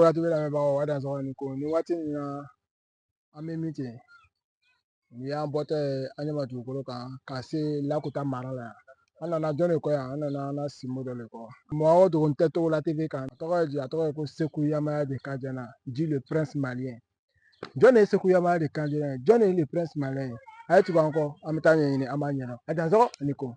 Waati bɛ lamɛnbagaw a dansɔgɔ ni ko nin waati in na an bɛ min ten nin y'an bɔtɔ ye an ɲɛma dugukolo kan ka se Lakota mara la yan. An nana jɔn de kɔ yan? An nana an na Simo dɔ de kɔ. Mɔgɔ o dogo tɛ Togola TV kan. A tɔgɔ ye di? A tɔgɔ ye ko Seku Yamaya de Kajana, dit le prince malien. Jɔn de ye Seku Yamaya de Kajana ye? Jɔn de ye le prince malien ye? A ye tugu an kɔ, an bɛ taa ɲɛɲini, an b'a ɲɛdɔn. A dansɔgɔ ni ko.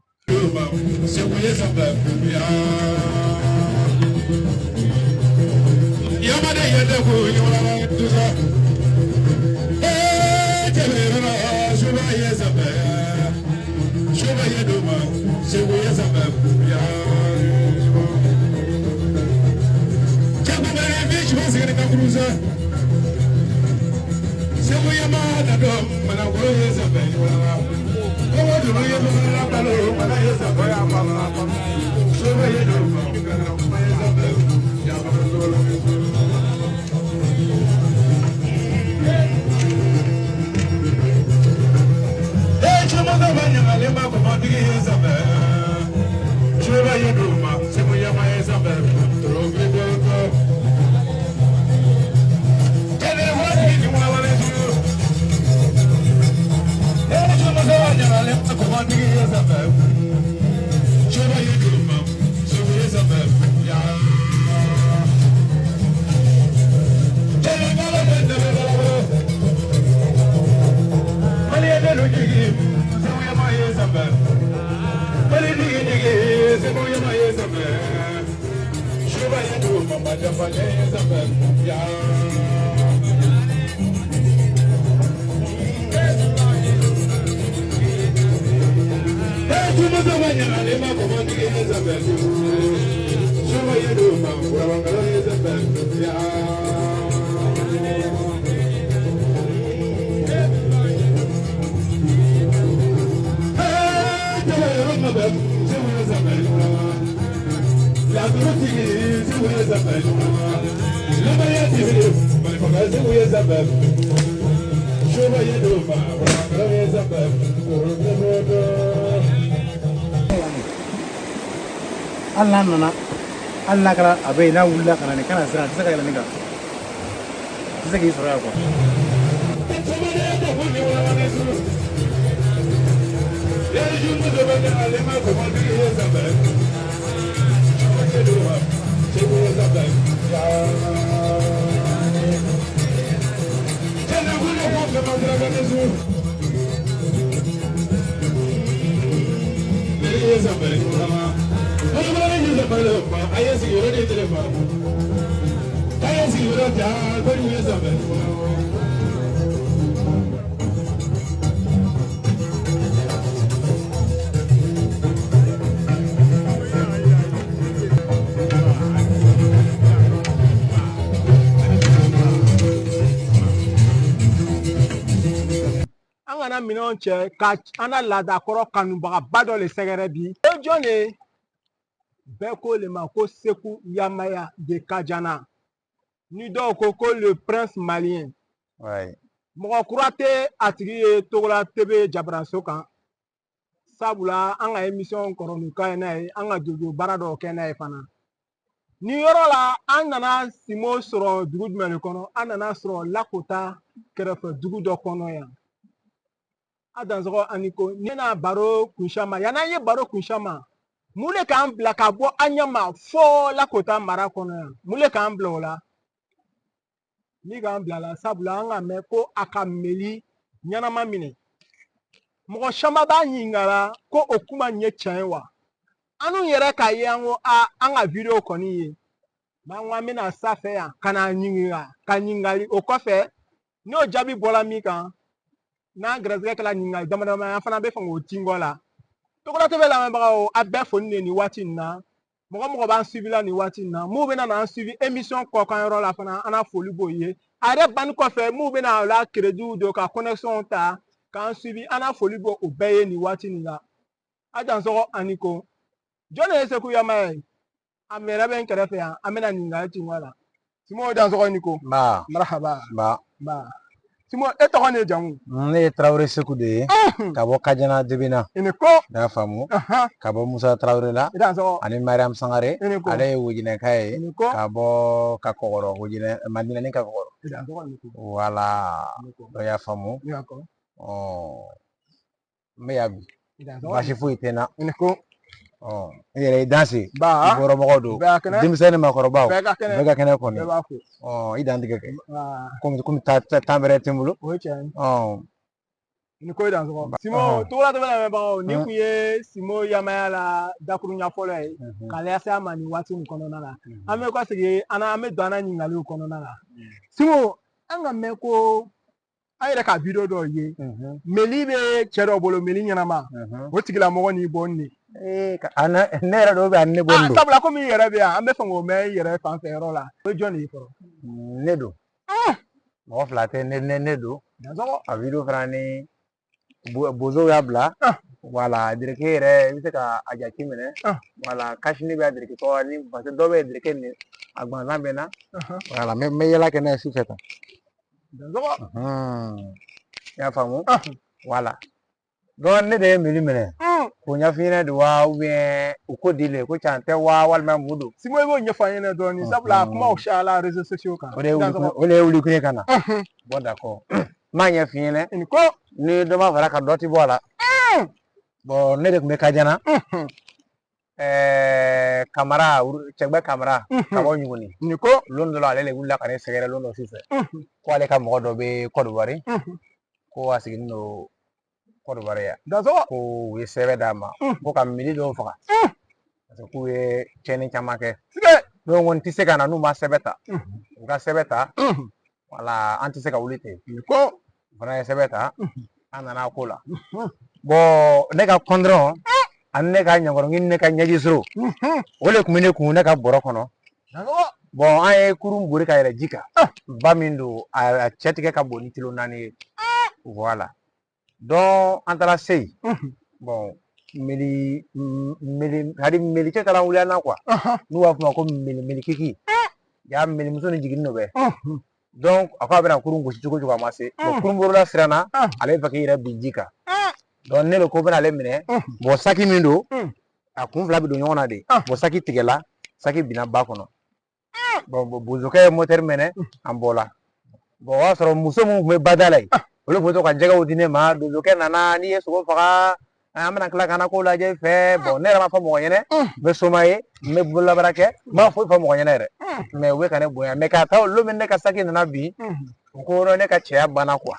Hali n'a nana, hali n'a kɛra a bɛ yen, n'a wulila ka na nin kana siran, a tɛ se ka yɛlɛ ne kan, a tɛ se k'i sɔrɔ yan quoi. An kana minɛnw cɛ ka an na laadakɔrɔ kanubagaba dɔ le sɛgɛrɛ bi. O jɔn de ye? Bɛɛ ko le ma ko Seku Yamaya de Kajana, ni dɔw ko ko le prince malien. Mɔgɔ kura tɛ a tigi ye Togola TV jabaranso kan, sabula an ka émission kɔrɔnu ka ye n'a ye, an ka jojo baara dɔw kɛ n'a ye fana. Nin yɔrɔ la, an nana Simo sɔrɔ dugu jumɛn de kɔnɔ? An nana sɔrɔ Lakota kɛrɛfɛ dugu dɔ kɔnɔ yan. A dansɔgɔ ani ko ne na baro kuncɛ ma. Yan'an ye baro kuncɛ ma, mun de k'an bila ka bɔ an ɲɛ ma fo Lakota mara kɔnɔ yan? Mun de k'an bila o la? Min k'an bila la, sabula an ka mɛn ko a ka meli ɲɛnama minɛ. Mɔgɔ caman b'a ɲininka la ko o kuma nin ye tiɲɛ ye wa? An n'u yɛrɛ k'a ye, an ko a an ka video kɔni ye, n'an ko an bɛna sanfɛ yan ka na ɲininka, ka ɲininkali o kɔfɛ, n'o jaabi bɔra min kan, n'an gɛrɛsɛgɛ kɛla ɲininkali dama dama ye, an fana bɛ fɛ k'o tin kɔ la. Togola TV lamɛnbagaw, a bɛɛ foli de nin waati in na. Mɔgɔ mɔgɔ b'an suivi la nin waati in na, mun bɛna n'an suivi émission kɔkan yɔrɔ la fana, an n'a foli b'o ye. A yɛrɛ banni kɔfɛ, mun bɛna la crédit don ka connexion ta k'an suivi, an n'a foli b'o o bɛɛ ye nin waati nin la. A dansɔgɔ ani ko jɔn de ye Seku Yamaya ye? A mɛrɛ bɛ n kɛrɛfɛ yan, an bɛna ɲininkali ti la. Simo, dansɔgɔ ni ko. Nba. Marahaba. Nba. Nba. Simo, e tɔgɔ ni jamu? Ne ye Tarawele Seku de ye ka bɔ Kajana Debina. I ni ko. I y'a faamu, ka bɔ Musa Tarawele la I dansɔgɔ. ani Mariam Sangare. I ni ko. Ale ye Wojinɛka ye I ni ko. ka bɔ ka Kɔgɔrɔ, Wojinɛ Madina ni ka Kɔgɔrɔ. I dansɔgɔ, ni ko. Wala, I ni ko. dɔ y'a faamu. D'accord. Ɔ, n bɛ yan bi. I dansɔgɔ. Baasi foyi tɛ n na. I ni ko. Ɔ, i yɛrɛ i danse. Ba. I bɔrɔmɔgɔw don. Bɛɛ ka kɛnɛ. Denmisɛnnin ni maakɔrɔbaw. Bɛɛ ka kɛnɛ. Bɛɛ ka kɛnɛ kɔni. Bɛɛ b'a fo. Ɔ, i dantigɛ kɛ. Aa. Komi temps bɛrɛ tɛ n bolo. O ye tiɲɛ ye. Ɔ. Ni ko, i dansɔgɔ. Simo, Togola TV lamɛnbagaw, nin kun ye Simo Yamaya la dakuruɲa fɔlɔ ye k'a lase a ma nin waati nin kɔnɔna la. An bɛ kɔsegin an an bɛ don an na ɲininkaliw kɔnɔna la. Simo, an ka mɛn ko an yɛrɛ ka vidéo dɔw ye, meli bɛ cɛ dɔ bolo, meli ɲɛnama, o tigilamɔgɔ n'i bɔ nin de. Ee, ne yɛrɛ dɔw bɛ yan, ne bɔ nin don. Sabula komi i yɛrɛ bɛ yan, an bɛ fɛ k'o mɛn i yɛrɛ fan fɛ yɔrɔ la. O ye jɔn de ye fɔlɔ? Ne don. Mɔgɔ fila tɛ, ne don. Dansɔgɔ. A vidéo fana ni bozow y'a bila. Wala, dereke yɛrɛ, i bɛ se ka a jate minɛ. Wala, kasini bɛ a dereke tɔgɔ ni, parce que dɔ bɛ dereke nin a gansan bɛ na. Wala, n bɛ yala kɛ n'a ye sufɛ tan. Dansɔgɔ. I y'a faamu? Wala. Donc ne de ye meli minɛ. K'o ɲɛf'i ɲɛna de wa, ou bien u ko di le ko can tɛ wa, walima mun don? Simo, i b'o ɲɛfɔ an ɲɛna dɔɔnin, sabula a kumaw cayala réseaux sociaux kan. O de ye wuli kun, o de ye wuli kun ye ka na. Bon, d'accord. N m'a ɲɛf'i ɲɛna. I ni ko. Ni dɔ ma fara ka dɔ ti bɔ a la. Bon, ne de tun bɛ Kajana. Kamara, Cɛgbɛ Kamara, ka bɔ Ɲuguni. Ni ko. Lon dɔ la, ale de wulila ka ne sɛgɛrɛ lon dɔ sufɛ. Ko ale ka mɔgɔ dɔ bɛ Kɔdiwari. Ko a sigilen don Kɔdiwari yan. Dansɔgɔ. Ko u ye sɛbɛn d'a ma. Ko ka mili dɔw faga. Parce que k'u ye tiɲɛni caman kɛ. Sige. Ne ko n tɛ se ka na n'u ma sɛbɛn ta. U ka sɛbɛn ta. Wala, an tɛ se ka wuli ten. Ni ko. U fana ye sɛbɛn ta. An nana ko la. Bon, ne ka kɔndɔrɔn ani ne ka ɲankɔrɔngin ni ne ka ɲɛji soro, o de tun bɛ ne kun ne ka bɔrɔ kɔnɔ. Dansɔgɔ. Bon, an ye kurun bori ka yɛlɛ ji kan. Ba min don, a cɛ tigɛ ka bon ni kilo 4 ye. Voilà. Donc an taara se yen. Bon, meli meli hali melikɛ taara wuli an na quoi. N'u b'a fɔ ma ko meli melikiki. Ja melimuso ni jiginni dɔ bɛ. Donc a ko a bɛna kurun gosi cogo cogo, a ma se. Bon, kurun borola siranna, ale bɛ fɛ k'i yɛrɛ bin ji kan. Donc ne de ko bɛna ale minɛ. Bon, saki min don, a kun fila bɛ don ɲɔgɔn na de. Bon, saki tigɛla, saki binna ba kɔnɔ. Bon, bozokɛ ye motɛri minɛ, an bɔla. Bon, o y'a sɔrɔ muso min tun bɛ bada la yen, olu tun bɛ to ka jɛgɛw di ne ma. Donsokɛ nana, n'i ye sogo faga, an bɛna tila ka na ko lajɛ i fɛ. Bon, ne yɛrɛ m'a fɔ mɔgɔ ɲɛnɛ, n bɛ soma ye, n bɛ bololabaara kɛ, n m'a foyi fɔ mɔgɔ ɲɛnɛ yɛrɛ. Mais u bɛ ka ne bonya. Mais k'a ta olu min, ne ka saki nana bin, u ko ne ka cɛya banna quoi.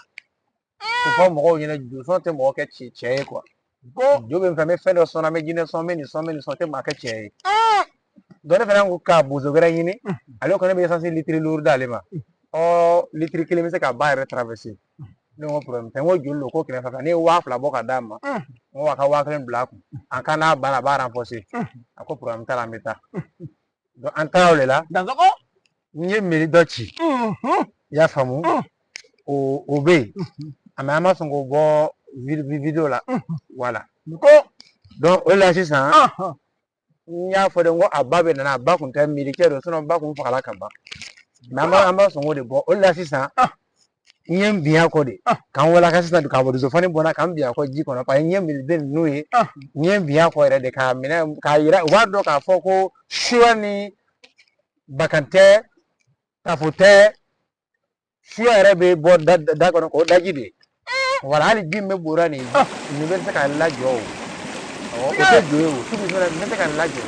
K'o fɔ mɔgɔw ɲɛna, josɔn tɛ mɔgɔ kɛ cɛ ye quoi. Jo bɛ n fɛ, n bɛ fɛn dɔ sɔn na, n bɛ jinɛ sɔn, n bɛ nin sɔn, n bɛ nin sɔn, tɛ maa kɛ cɛ ye. Donc ne fana ko ka bozo wɛrɛ ɲini, ale ko ne bɛ essence litiri 5 d'ale ma. Ɔ, litiri kelen bɛ se ka ba yɛrɛ traverser. Ne ko problème tɛ, n ko joli don? Ko 500. Ne ye 2000 bɔ ka d'a ma, n ko a ka 1000 bila a kun. En cas n'a banna, a b'a renforcer. A ko problème t'a la, an bɛ taa. Donc an taara o de la. Dansɔgɔ. N ye meli dɔ ci. I y'a faamu? O bɛ yen. Mais an ma sɔn k'o bɔ vidéo la. Voilà. Ni ko. Donc o de la sisan, n y'a fɔ de, n ko a ba bɛ nana, a ba kun tɛ miirikɛ don, sinon ba kun fagala ka ban. Mais an b'a sɔn k'o de bɔ. O de la sisan, n ye n bin a kɔ de. K'an walaka sisan k'a bɔ dosofani bɔnna ka n bin a kɔ ji kɔnɔ. Parce que n ye miliden ninnu ye, n ye n bin a kɔ yɛrɛ de k'a minɛ k'a yira. U b'a dɔn k'a fɔ ko suya ni bakan tɛ, tafo tɛ, suya yɛrɛ bɛ bɔ da kɔnɔ k'o daji de. Wala, hali ji min bɛ bɔra nin, nin bɛ se ka lajɔ o. Awɔ, o tɛ jo ye o. Tubi fɛnɛ nin bɛ se ka lajɔ.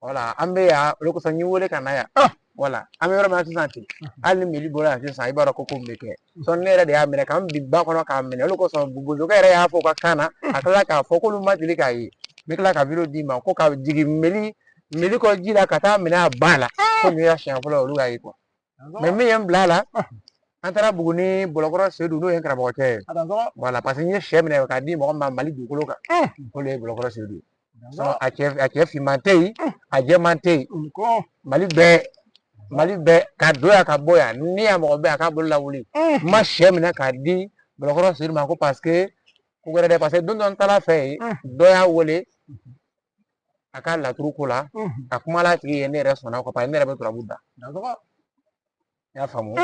Wala, an bɛ yan, o de kosɔn n y'i wele ka na yan. Wala, an bɛ yɔrɔ min na sisan ten, hali ni meli bɔra yan sisan, i b'a dɔn ko ko min bɛ kɛ. Sɔn ne yɛrɛ de y'a minɛ ka n bin ba kɔnɔ k'a minɛ. O de kosɔn bozokɛ yɛrɛ y'a fɔ u ka kan na, a tilala k'a fɔ k'olu ma deli k'a ye. N bɛ tila ka vidéo d'i ma ko ka jigin meli kɔ ji la ka taa minɛ a ba la. Ko nin y'a siɲɛ fɔlɔ olu y'a ye quoi. Mais min ye n bila a la, an taara Buguni Bɔlɔkɔrɔ Sedu, n'o ye n karamɔgɔcɛ ye. Wala, parce que n ye sɛ minɛ k'a di mɔgɔ ma Mali dugukolo kan, o de ye Bɔlɔkɔrɔ Sedu ye. A cɛ finman tɛ yen, a jɛman tɛ yen. Mali bɛɛ, Mali bɛɛ, ka don yan ka bɔ yan, ni y'a mɔgɔ bɛ a k'a bolo lawuli. N ma sɛ minɛ k'a di Bɔlɔkɔrɔ Sedu ma ko parce que ko wɛrɛ dɛ, parce que don dɔ n taara fɛ yen, dɔ y'a wele. A ka laturu ko la, a kumala a tigi ye, ne yɛrɛ sɔnna ko parce que ne yɛrɛ bɛ turabu da. I y'a faamu?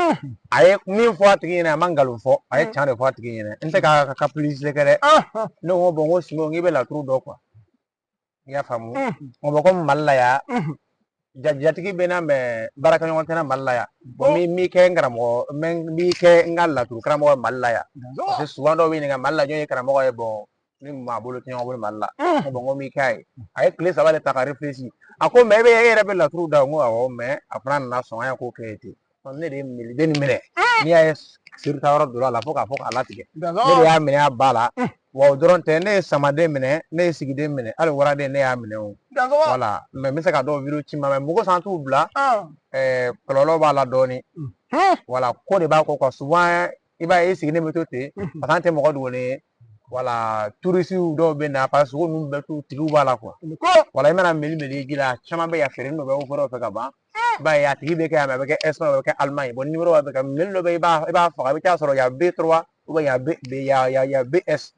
A ye min fɔ a tigi ɲɛna, a ma nkalon fɔ, a ye tiɲɛ de fɔ a tigi ɲɛna. N tɛ k'a ka publicité kɛ dɛ. Ne ko bon, n ko Simo, n k'i bɛ laturu dɔn quoi. I y'a faamu? N ko bon, komi Mali la yan, jatigi bɛ na, mais baarakɛɲɔgɔn tɛ na Mali la yan. Bon, n b'i kɛ n karamɔgɔ, n b'i kɛ n ka laturu karamɔgɔ ye Mali la yan. Parce que souvent dɔw bɛ ɲininka Mali la jɔn ye karamɔgɔ ye. Bon, ni maa bolo tɛ ɲɔgɔn bolo Mali la. N ko bon, n ko n b'i kɛ a ye. A ye tile 3 de ta ka réfléchir. A ko mais e bɛ e yɛrɛ bɛ laturu da? N ko awɔ, mais a fana nana sɔn, an y'a ko kɛ ten. Ne de ye meliden nin minɛ. N'i y'a ye seru ta yɔrɔ donna a la fo k'a fɔ k'a latigɛ. Ne de y'a minɛ a ba la. Wa o dɔrɔn tɛ, ne ye samaden minɛ, ne ye sigiden minɛ, hali waraden ne y'a minɛ o. Voilà, mais n bɛ se ka dɔw vidéo ci ma, mais mɔgɔ san t'u bila, kɔlɔlɔ b'a la dɔɔnin. Voilà, ko de b'a kɔ quoi. Souvent i b'a ye i sigilen bɛ to ten, parce que an tɛ mɔgɔ dogolen ye. Voilà, touristes dɔw bɛ na, parce que sogo ninnu bɛɛ t'u tigiw b'a la quoi. Voilà, i mana meli meli ji la, caman bɛ yan, feere dɔ bɛ o fɛ ka ban. I b'a ye a tigi bɛ kɛ yan, a bɛ kɛ Espagne, a bɛ kɛ Allemagne. Bon, numéro b'a bɛ kɛ meli dɔ bɛ yen, i b'a faga, i bɛ taa sɔrɔ y a B3 ou bien y a B B y a BS.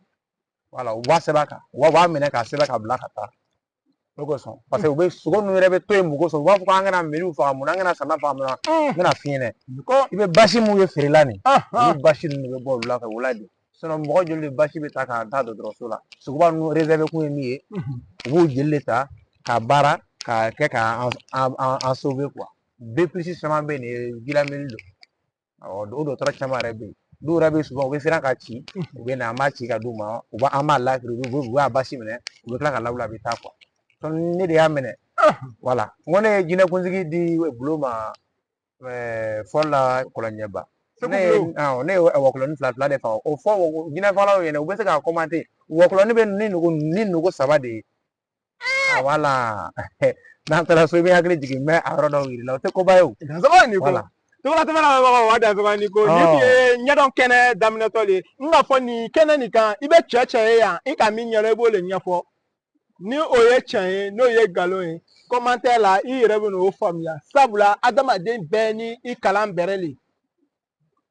Voilà, u b'a sɛbɛn a kan, u b'a minɛ k'a sɛbɛn ka bila ka taa. O kosɔn, parce que u bɛ sogo ninnu yɛrɛ bɛ to yen mun kosɔn? U b'a fɔ k'an kana meliw faga mun na, an kana sama faga mun na? N bɛna f'i ɲɛna. I bɛ basi mun ye feerela nin, olu basi ninnu de bɛ bɔ olu la ka o ladi. Mɔgɔ joli de basi bɛ ta k'a taa dɔgɔtɔrɔso la? Sogoba ninnu réservé kun ye min ye, u b'u jeli de ta k'a baara k'a kɛ k'an an sauver quoi. B plus caman bɛ yen, nin ye jilameli don. Awɔ, o dɔgɔtɔrɔ caman yɛrɛ bɛ yen. Dɔw yɛrɛ bɛ souvent u bɛ siran ka ci, u bɛ na, an b'a ci ka d'u ma, u b'a an b'a lafili, u b'a basi minɛ, u bɛ tila ka lawuli, a bɛ taa quoi. Ne de y'a minɛ. Voilà, n ko ne ye jinɛkuntigi di bulon ma fɔlɔ la Kɔlɔnjɛba. Ne ye awɔ, ne ye wɔkulɔni fila fila de faga. O fɔ jinɛfagalaw ɲɛna, u bɛ se k'a commenter. Wɔkulɔni bɛ ni nugu ni nugu saba de ye. Voilà, n'an taara so, i bɛ hakili jigin, n bɛ a yɔrɔ dɔw yir'i la, o tɛ koba ye o. Dansɔgɔ ni ko. Togola tɛmɛna lamɛnbagaw, wa dansɔgɔ ni ko. Nin tun ye ɲɛdɔn kɛnɛ daminɛtɔ de ye. N ka fɔ nin kɛnɛ nin kan, i bɛ cɛ cɛ ye yan, i ka min ɲɛdɔn, i b'o de ɲɛfɔ. Ni o ye tiɲɛ ye, n'o ye nkalon ye, commentaire la, i yɛrɛ bɛ n'o faamuya. Sabula adamaden bɛɛ ni i kalan bɛrɛ le.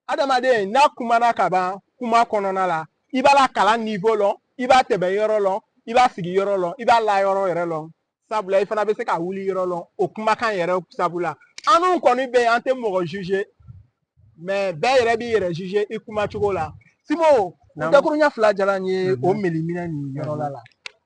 Adamaden n'a kumana ka ban kuma kɔnɔna la, i b'a la kalan niveau lɔn, i b'a tɛmɛ yɔrɔ lɔn, i b'a sigi yɔrɔ lɔn, i b'a la yɔrɔ yɛrɛ lɔn. Sabula i fana bɛ se ka wuli yɔrɔ lɔn o kumakan yɛrɛ. Sabula an dun kɔni bɛ yen, an tɛ mɔgɔ juger, mais bɛɛ yɛrɛ b'i yɛrɛ juger i kumacogo la. Simo, dakuruɲɛ fila diyara n ye o meli minɛ nin yɔrɔ la.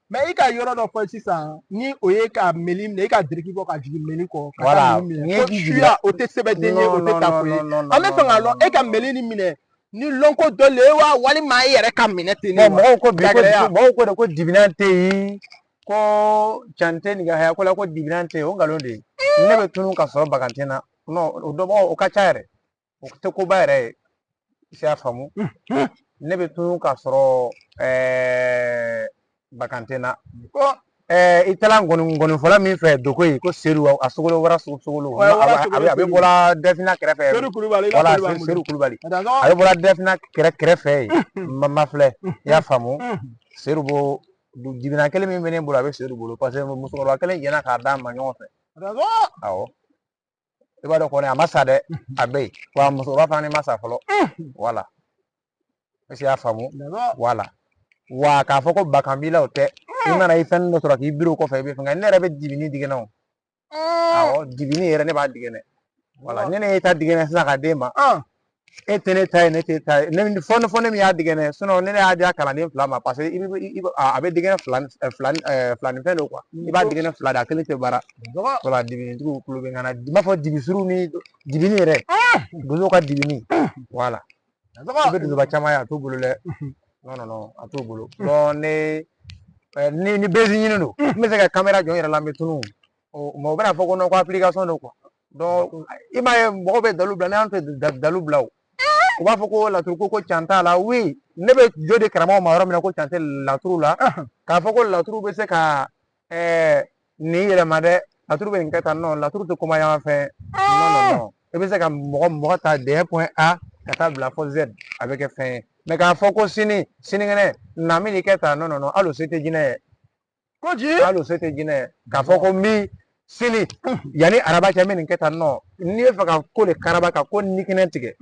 Mais i ka yɔrɔ dɔ fɔ sisan, ni o ye ka meli minɛ, i ka biriki bɔ ka jigin meli kɔ ka taa minɛ, ko suya o tɛ sɛbɛnden ye, o tɛ tako ye. An bɛ fɛ k'a lɔn, e ka meli nin minɛ ni lɔnko dɔ le ye wa, walima e yɛrɛ ka minɛ ten de wa? Mɔgɔw ko bi ko mɔgɔw ko de ko dibinan tɛ yen, ko can tɛ nin ka haya ko la, ko dibinan tɛ yen. O nkalon de ye. Ne bɛ tunu ka sɔrɔ bagan tɛ n na. Non, o dɔnbagaw, o ka ca yɛrɛ, o tɛ koba yɛrɛ ye. I y'a faamu? Ne bɛ tunu ka sɔrɔ bagan tɛ n na. I taara ngɔnifɔla min fɛ doko ye, ko Sedu, a sogolo wara sogolo, a bɛ bɔra Dɛfina kɛrɛfɛ. Sedu Kulubali. Voilà, Sedu Kulubali, a bɛ bɔra Dɛfina kɛrɛfɛ yen, ma filɛ. I y'a faamu? Sedu b'o dibina kelen min bɛ ne bolo, a bɛ Sedu bolo, parce que musokɔrɔba kelen jɛnna k'a d'a ma ɲɔgɔn fɛ. Awɔ, i b'a dɔn kɔni, a ma sa dɛ, a bɛ yen wa, musokɔrɔba fana ma sa fɔlɔ. Voilà, est-ce que i y'a faamu? Voilà, wa k'a fɔ ko bakan b'i la, o tɛ. I mana i fɛn dɔ sɔrɔ k'i biri o kɔfɛ, i bɛ fɛn kɛ. Ne yɛrɛ bɛ dibini digɛnɛ o. Awɔ, dibini yɛrɛ, ne b'a digɛnɛ. Voilà, ne ne ta digɛnɛ sisan k'a d'e ma, e tɛ ne ta ye, ne tɛ ta ye. Ne fɔ fɔ ne min y'a digɛnɛ, sinon ne y'a di a kalanden fila ma, parce que i bɛ a bɛ digɛnɛ fila fila fila ni fɛn don quoi. I b'a digɛnɛ fila de, a kelen tɛ baara. Voilà, dibinitigiw tulo bɛ n na, n b'a fɔ dibisuru ni dibini yɛrɛ, donsow ka dibini. Voilà, i bɛ donsoba caman ye, a t'u bolo dɛ. Non, non, non, a t'u bolo. Donc ne ni buzz ɲini don, n bɛ se ka caméra jɔ n yɛrɛ la, n bɛ tunu o. Mɔgɔ bɛna fɔ ko non, ko application don quoi. Donc i m'a ye, mɔgɔw bɛ dalu bila, ne y'an tɛ dalu bila o. U b'a fɔ ko laturu ko can t'a la. Oui, ne bɛ jo di karamɔgɔ ma yɔrɔ min na ko can tɛ laturu la, k'a fɔ ko laturu bɛ se ka nin yɛlɛma dɛ, laturu bɛ nin kɛ tan. Non, laturu tɛ koma yan fɛn. Non, non, non, i bɛ se ka mɔgɔ mɔgɔ ta de point A ka taa bila fɔ Z, a bɛ kɛ fɛn ye. Mais k'a fɔ ko sini sinikɛnɛ na n bɛ nin kɛ tan, non, non, non, hali o se tɛ jinɛ ye. Koji. Hali o se tɛ jinɛ ye k'a fɔ ko n bi sini yanni araba cɛ n bɛ nin kɛ tan. Non, n'i bɛ fɛ ka ko de karaba, ka ko nikɛnɛ tigɛ,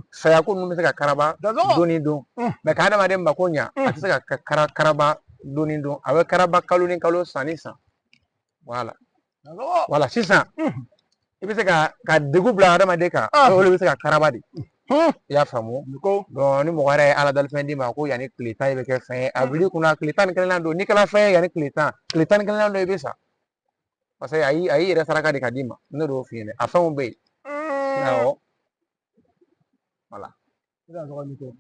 saya ko ninnu bɛ se ka karaba don ni don, mais ka adamaden mako ɲa, a tɛ se ka karaba don ni don. A bɛ karaba kalo ni kalo, san ni san. Voilà. Voilà, sisan i bɛ se ka degun bila hadamaden kan, o de bɛ se ka karaba de. I y'a faamu? Donc ni mɔgɔ yɛrɛ ye Ala dalifɛn d'i ma ko yanni tile 10 i bɛ kɛ fɛn ye, a bil'i kunna tile 11nan don, n'i kɛra fɛn ye yanni tile 10, tile 11nan don i bɛ sa. Parce que a y'i yɛrɛ saraka de ka d'i ma. Ne d'o f'i ɲɛna. A fɛnw bɛ yen. Awɔ. Voilà.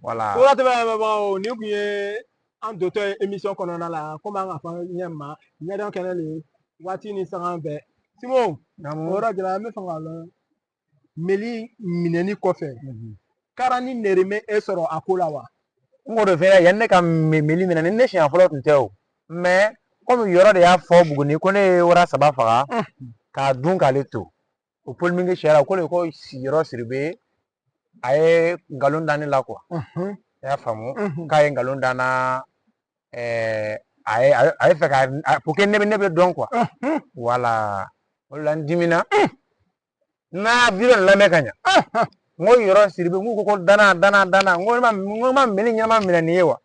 Voilà. O la tɛmɛ nin kun ye an dontɔ ye émission kɔnɔna la, komi an ka fɔ ɲɛ ma ɲɛdɔn kɛnɛ le waati ni sanga bɛɛ. Simon, o yɔrɔ gɛlɛya, an bɛ fɛ k'a lɔn meli minɛni kɔfɛ, kara ni nɛrɛmɛ e sɔrɔ a ko la wa? N k'o de f'i ɲɛna, yanni ne ka meli minɛ, ni ne siɲɛ fɔlɔ tun tɛ o. Mais komi yɔrɔ de y'a fɔ Buguni ko ne ye wara saba faga k'a dun k'ale to. O polémique cayara, ko de ko Yɔrɔ Sidibe a ye nkalon da ne la quoi. I y'a faamu? K'a ye nkalon da n na, a ye fɛ ka pour que ne bɛ dɔn quoi. Voilà. O de la n dimina. N'a vidéo nin lamɛn ka ɲa. N ko Yɔrɔ Sidibe, n ko ko dana dana dana, n ko ne ma meli ɲɛnama minɛ nin ye wa?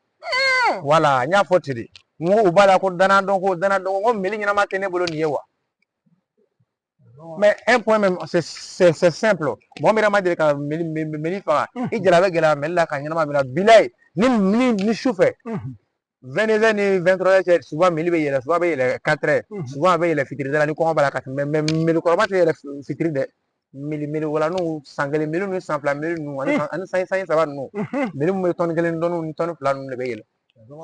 Voilà, n y'a fɔ ten de. N ko u b'a la ko dana dɔn ko dana dɔn, n ko meli ɲɛnama tɛ ne bolo nin ye wa? Mais un point même, c'est simple. Mɔgɔ min yɛrɛ ma deli ka meli faga, i jala bɛ gɛlɛya meli la ka ɲɛnama minɛ. Bilayi, ni su fɛ 22h ni 23h cɛ, souvent meli bɛ yɛlɛ, souvent a bɛ yɛlɛ 4h, souvent a bɛ yɛlɛ fitiri da la ni kɔngɔ b'a la ka tɛmɛ. Mais melikɔrɔba tɛ yɛlɛ fitiri dɛ. Meli walaninw, san kelen meli ni san fila meli ninnu ani san saba ninnu, meli min bɛ tɔni kelen dɔɔnin ni tɔni fila ninnu de bɛ yɛlɛ.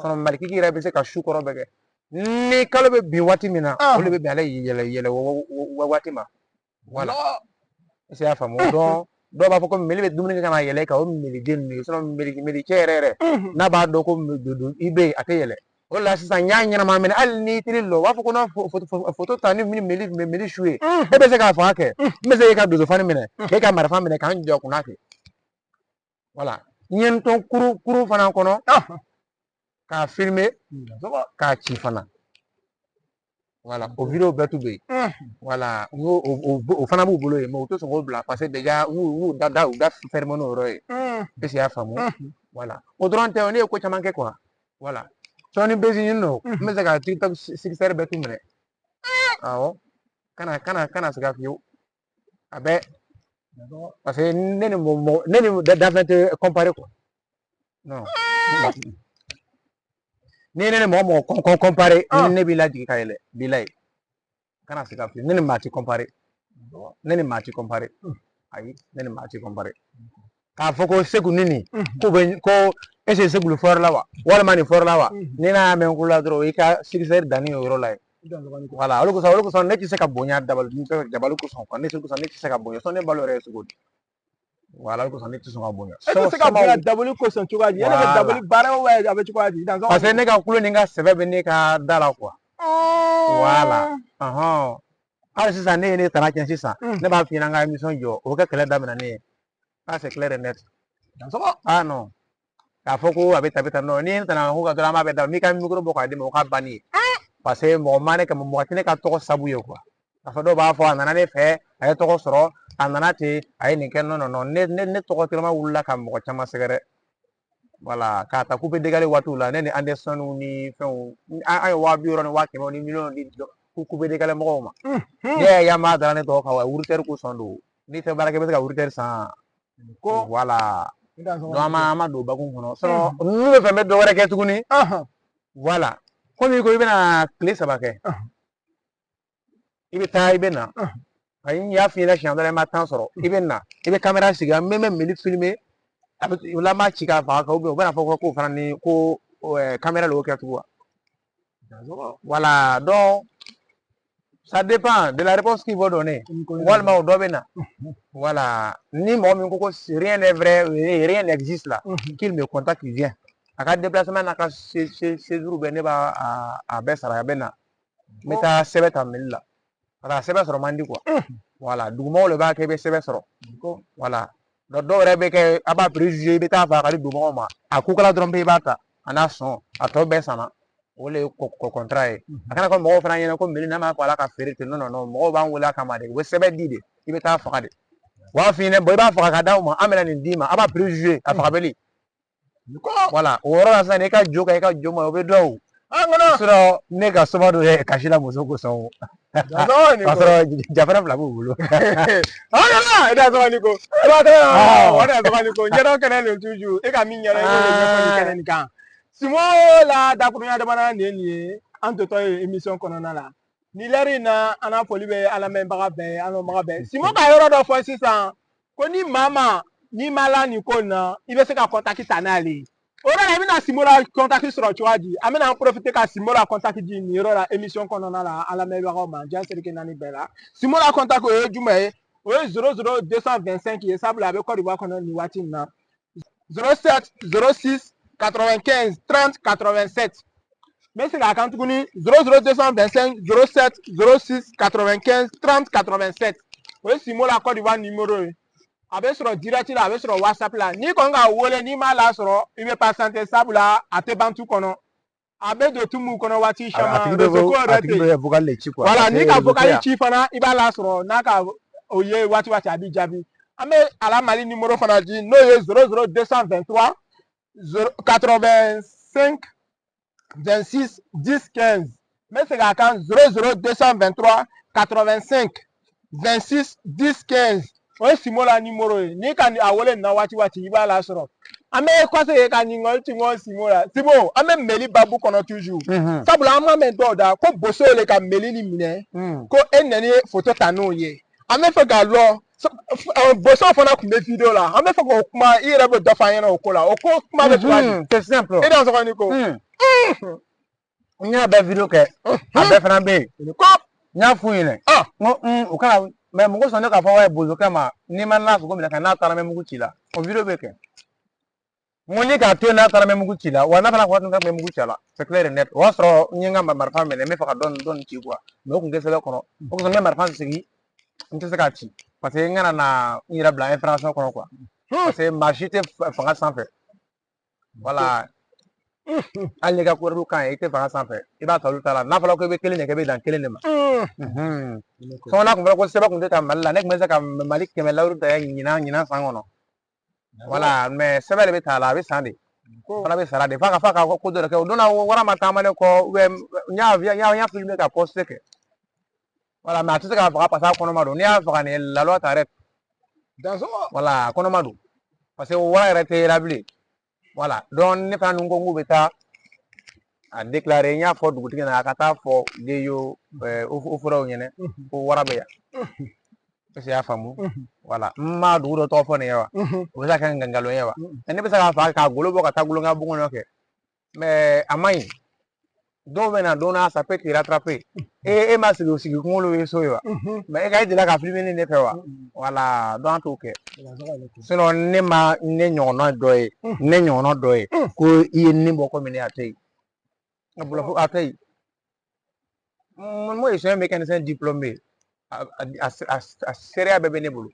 Sinon malikiki yɛrɛ bɛ se ka su kɔrɔ bɛɛ kɛ. Ni kalo bɛ bin waati min na, o de bɛ bɛn ale yɛlɛ waati ma. Voilà. Est-ce que i y'a faamu? Donc dɔw b'a fɔ ko meli bɛ dumuni kɛ ka na yɛlɛ kan, o meliden ninnu ye. Sinon meli cɛ yɛrɛ yɛrɛ, n'a b'a dɔn ko i bɛ yen, a tɛ yɛlɛ. O de la sisan n y'a ɲɛnama minɛ, hali n'i teri lɔ, u b'a fɔ ko n'a foto ta ni meli su ye, e bɛ se k'a faga kɛ. N bɛ se k'e ka dosofani minɛ, k'e ka marifa minɛ k'an jɔ kunna kɛ. Voilà. N ye n to kurun fana kɔnɔ k'a filmer k'a ci fana. Voilà, o vidéo bɛɛ tun bɛ yen. Voilà, n y'o o fana b'u bolo yen, mais u tɛ sɔn k'o bila parce que déjà u y'u da fermer n'o yɔrɔ ye. Est-ce que i y'a faamu? Voilà. O dɔrɔn tɛ, ne ye ko caman kɛ quoi. Voilà. Sɔɔni bezi ɲini don, n bɛ se ka TikTok succès bɛɛ t'u minɛ. Awɔ. Kana siga fiyewu. A bɛɛ. Parce que ne ni mɔgɔ ne ni dafɛn tɛ comparer quoi. Non. Ni ne ni mɔgɔ mɔgɔ comparer, ne b'i lajigin ka yɛlɛ, bilayi. Kana siga fiyewu, ne ni maa ti comparer. Ne ni maa ti comparer. Ayi, ne ni maa ti comparer. K'a fɔ ko Segu ni nin, ko bɛ ko est-ce que Segu fɔra la wa? Walima nin fɔra la wa? Ni n'a y'a mɛn n kulo la dɔrɔn, o y'i ka succès danni ye o yɔrɔ la yen. Voilà, olu kosɔn ne tɛ se ka bonya dabali dabali kosɔn quoi. Ne kosɔn ne tɛ se ka bonya. Sɔn ne balo yɛrɛ ye cogo di? Voilà, olu kosɔn ne tɛ sɔn ka bonya. E tɛ se ka bonya dabali kosɔn cogoya di? E bɛ dabali baara o a bɛ cogoya di? Parce que ne ka kulo ni n ka sɛbɛ bɛ ne ka da la quoi. Voilà. Hali sisan ne ye ne tana tiɲɛ sisan, ne b'a f'i ɲɛna n ka émission jɔ, o bɛ kɛ kɛlɛ daminɛ ne ye. Ça c'est clair et net. Ah non. K'a fɔ ko a bɛ tan a bɛ tan, non, ni ne tana ko ka dɔrɔn an b'a bɛɛ da, n'i ka micro bɔ k'a di ma, o ka banni ye. Parce que mɔgɔ ma ne kama, mɔgɔ tɛ ne ka tɔgɔ sabu ye quoi. K'a fɔ dɔw b'a fɔ a nana ne fɛ, a ye tɔgɔ sɔrɔ, a nana ten, a ye nin kɛ, non non non, ne tɔgɔ tellement wulila ka mɔgɔ caman sɛgɛrɛ. Voilà, k'a ta coupe décalé waatiw la, ne ni Anderson ni fɛnw, an ye 60 000 ni 100 000 ni miliyɔn di coupe décalé mɔgɔw ma. Ne y'a ye an b'a dara ne tɔgɔ kan wa, routeur kosɔn don. N'i tɛ baara kɛ, i bɛ se ka routeur san. Ko voilà. Donc an ma don bakun kɔnɔ. Sinon n'u bɛ fɛ n bɛ dɔ wɛrɛ kɛ tuguni. Voilà. Komi i ko i bɛna tile 3 kɛ. I bɛ taa i bɛ na. Ayi, n y'a f'i ɲɛna siɲɛ dɔ la, i ma temps sɔrɔ. I bɛ na, i bɛ caméra sigi, an bɛ meli filmer. A bɛ o la an b'a ci k'a faga u bɛna fɔ k'o fana ni ko caméra de y'o kɛ tugun wa. Voilà, donc ça dépend de la réponse qu'ils vont donner. Walima o dɔ bɛ na. Voilà, ni mɔgɔ min ko ko rien n'est vrai, rien n'existe là, qu'il me contacte, il vient. A ka déplacement n'a ka séjour bɛɛ, ne b'a a bɛɛ sara, a bɛ na. N bɛ taa sɛbɛn ta mairie la. Parce que a sɛbɛn sɔrɔ man di quoi. Voilà, dugumɔgɔw de b'a kɛ i bɛ sɛbɛn sɔrɔ. Voilà. Donc dɔw yɛrɛ bɛ kɛ a b'a préjuger, i bɛ taa faga ka di dugumɔgɔw ma. A kokala dɔrɔn pe i b'a ta, a n'a sɔn, a tɔ bɛɛ sanna. O de ye contrat ye. A kana fɔ mɔgɔw fana ɲɛna ko mairie n'a m'a fɔ ala ka feere ten, non non non, mɔgɔw b'an wele a kama de, u bɛ sɛbɛn di de, i bɛ taa faga de. U b'a f'i ɲɛna, bon i b'a faga ka d'aw ma, an bɛna nin d'i ma, a b'a préjuger a fagabali. Voilà, o yɔrɔ la sisan i ka jo kan, i ka jo ma, o bɛ dɔn o. An kɔnɔ. Sinon ne ka soma dɔ ye kasi la muso kosɔn o. K'a sɔrɔ jafɛrɛ fila b'u bolo. An kɔnɔ e da sɔgɔ ni ko. O da sɔgɔ ni ko. Ɲɛdɔn kɛnɛ le toujours. E ka min ɲɛdɔn i b'o de ɲɛfɔ nin kɛnɛ nin kan. Simo la dakurunya damadɔ nin ye nin ye. An totɔ ye émission kɔnɔna la. Ni lɛri in na an n'a foli bɛ an lamɛnbaga bɛɛ ye, an lɔnbaga bɛɛ. Simo ka yɔrɔ dɔ fɔ sisan ko ni maa ma n'i ma la nin ko in na, i bɛ se ka contact ta n'ale ye. O yɔrɔ la i bɛna Simo la contact sɔrɔ cogoya di? An bɛna an profiter ka Simo la contact di nin yɔrɔ la émission kɔnɔna la an lamɛnbagaw ma diɲɛ seleke naani bɛɛ la. Simo la contact o ye jumɛn ye? O ye 00 225 ye, sabula a bɛ Côte d'Ivoire kɔnɔ nin waati in na. 07 06 95 30 87. N bɛ segin a kan tuguni, 00 225 07 06 95 30 87. O ye Simo la Côte d'Ivoire numéro ye. A bɛ sɔrɔ direct la, a bɛ sɔrɔ WhatsApp la. N'i kɔni k'a wele n'i m'a lasɔrɔ, i bɛ patienter, sabula a tɛ ban tu kɔnɔ. A bɛ don tu mun kɔnɔ waati caman, réseau ko yɛrɛ A tigi tɛ yen. bɛ vocal de ci quoi. Voilà, n'i ka Parce que réseau tɛ vocal yan. ci fana, i b'a lasɔrɔ n'a ka o ye waati waati a b'i jaabi. An bɛ a la Mali numéro fana di, n'o ye 00 223 0 85 26 10 15. N bɛ segin a kan, 00 223 85 26 10 15. O ye Simo la numéro ye. N'i ka a wele nin na waati waati, i b'a lasɔrɔ. An bɛ kɔsegin ka ɲininkali tinko Simo la. Simo, an bɛ meli babu kɔnɔ toujours. Sabula an ma mɛn dɔw da ko bosow le ka meli nin minɛ, ko e nana ye photo ta n'o ye. An bɛ fɛ k'a lɔn, bosow fana tun bɛ vidéo la. An bɛ fɛ k'o kuma, i yɛrɛ bɛ dɔ fɔ an ɲɛna o ko la. O ko kuma bɛ cogoya di? C'est simple. E da sɔgɔ ni ko. N y'a bɛɛ vidéo kɛ. A bɛɛ fana bɛ yen. Ko N y'a f'u ɲɛna. N ko u kana mais mɔgɔ sɔn ne k'a fɔ wa bozokɛ ma n'i ma n'a sogo minɛ ka n'a taara n bɛ mugu ci la. O vidéo bɛ kɛ. N ko ni k'a to yen n'a taara n bɛ mugu ci la, wa n'a fana ko n bɛ mugu ci a la, c'est clair et net. O y'a sɔrɔ n ye n ka marifa minɛ, n bɛ fɛ ka dɔɔni dɔɔni ci quoi. Mais o kun tɛ sɛbɛn kɔnɔ. O kosɔn n bɛ marifa sigi, n tɛ se k'a ci. Parce que n kana na n yɛrɛ bila infraction kɔnɔ quoi. Parce que maa si tɛ fanga sanfɛ. Voilà. Hali n'i ka kɔrɔdu kan ye, i tɛ fanga sanfɛ. I b'a ta olu ta la. N'a fɔra ko i bɛ kelen de kɛ, i bɛ dan kelen de ma. Sɔn n'a kun fɔra ko sɛbɛn kun tɛ ta Mali la, ne tun bɛ se ka Mali 100 layiru ta ɲinan ɲinan san kɔnɔ. Voilà, mais sɛbɛn de bɛ ta a la, a bɛ san de. O fana bɛ sara de. F'a ka ko dɔ de kɛ. O don na wara ma taama ne kɔ, n y'a n y'a filmé ka poste kɛ. Voilà, mais a tɛ se k'a faga parce que a kɔnɔma don. N'i y'a faga nin la loi t'arrête. Voilà, a kɔnɔma don. Parce que wara yɛrɛ tɛ yera bilen. Voilà, donc ne fana ni ko k'u bɛ taa a déclarer, n y'a fɔ dugutigi ɲɛna a ka taa fɔ Deyo o fɔraw ɲɛna ko wara bɛ yan. Est-ce que i y'a faamu? Voilà, n ma dugu dɔ tɔgɔ fɔ nin ye wa? O bɛ se ka kɛ nkalon ye wa? Ne bɛ se k'a faga k'a golo bɔ ka taa gulon ka bon kɔnɔ kɛ. Mais a man ɲi. Dɔw bɛ na don na, ça peut te rattraper. E ma sigi sigi kunkolo ye so ye wa? Mais e ka e delila ka filmer ne fɛ wa? Voilà, donc an t'o kɛ. Sinon ne ma ne ɲɔgɔnna dɔ ye, ne ɲɔgɔnna dɔ ye ko i ye nin bɔ komi ne a tɛ yen. A bolo a tɛ yen. Moi, je suis un mécanicien diplômé. A seereya bɛɛ bɛ ne bolo.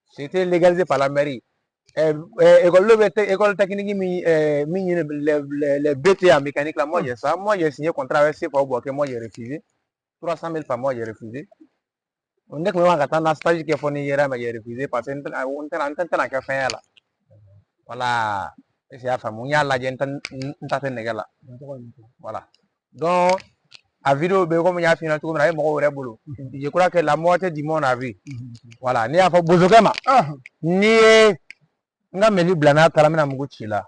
C'était légalisé par la mairie. École bɛ école technique min min ɲini les BT en mécanique là, moi j'ai ça. Moi j'ai signé contrat avec CFA Bouaké, moi j'ai refusé. 300 000 par mois, j'ai refusé. Ne tun bɛ ka taa n na stage kɛ fɔ ni yɛrɛ mais j'ai refusé parce que n tɛna n tɛna n tɛna kɛ fɛn ye la. Voilà. Est-ce que i y'a faamu? N y'a lajɛ, n ta tɛ nɛgɛ la. Voilà. Donc a vidéo bɛ komi n y'a f'i ɲɛna cogo min na, a ye mɔgɔw yɛrɛ bolo. Je crois que la moitié du monde a vu. Voilà, n'i y'a fɔ bozokɛ ma, n'i ye n ka meli bila n'a taara n bɛna mugu ci la.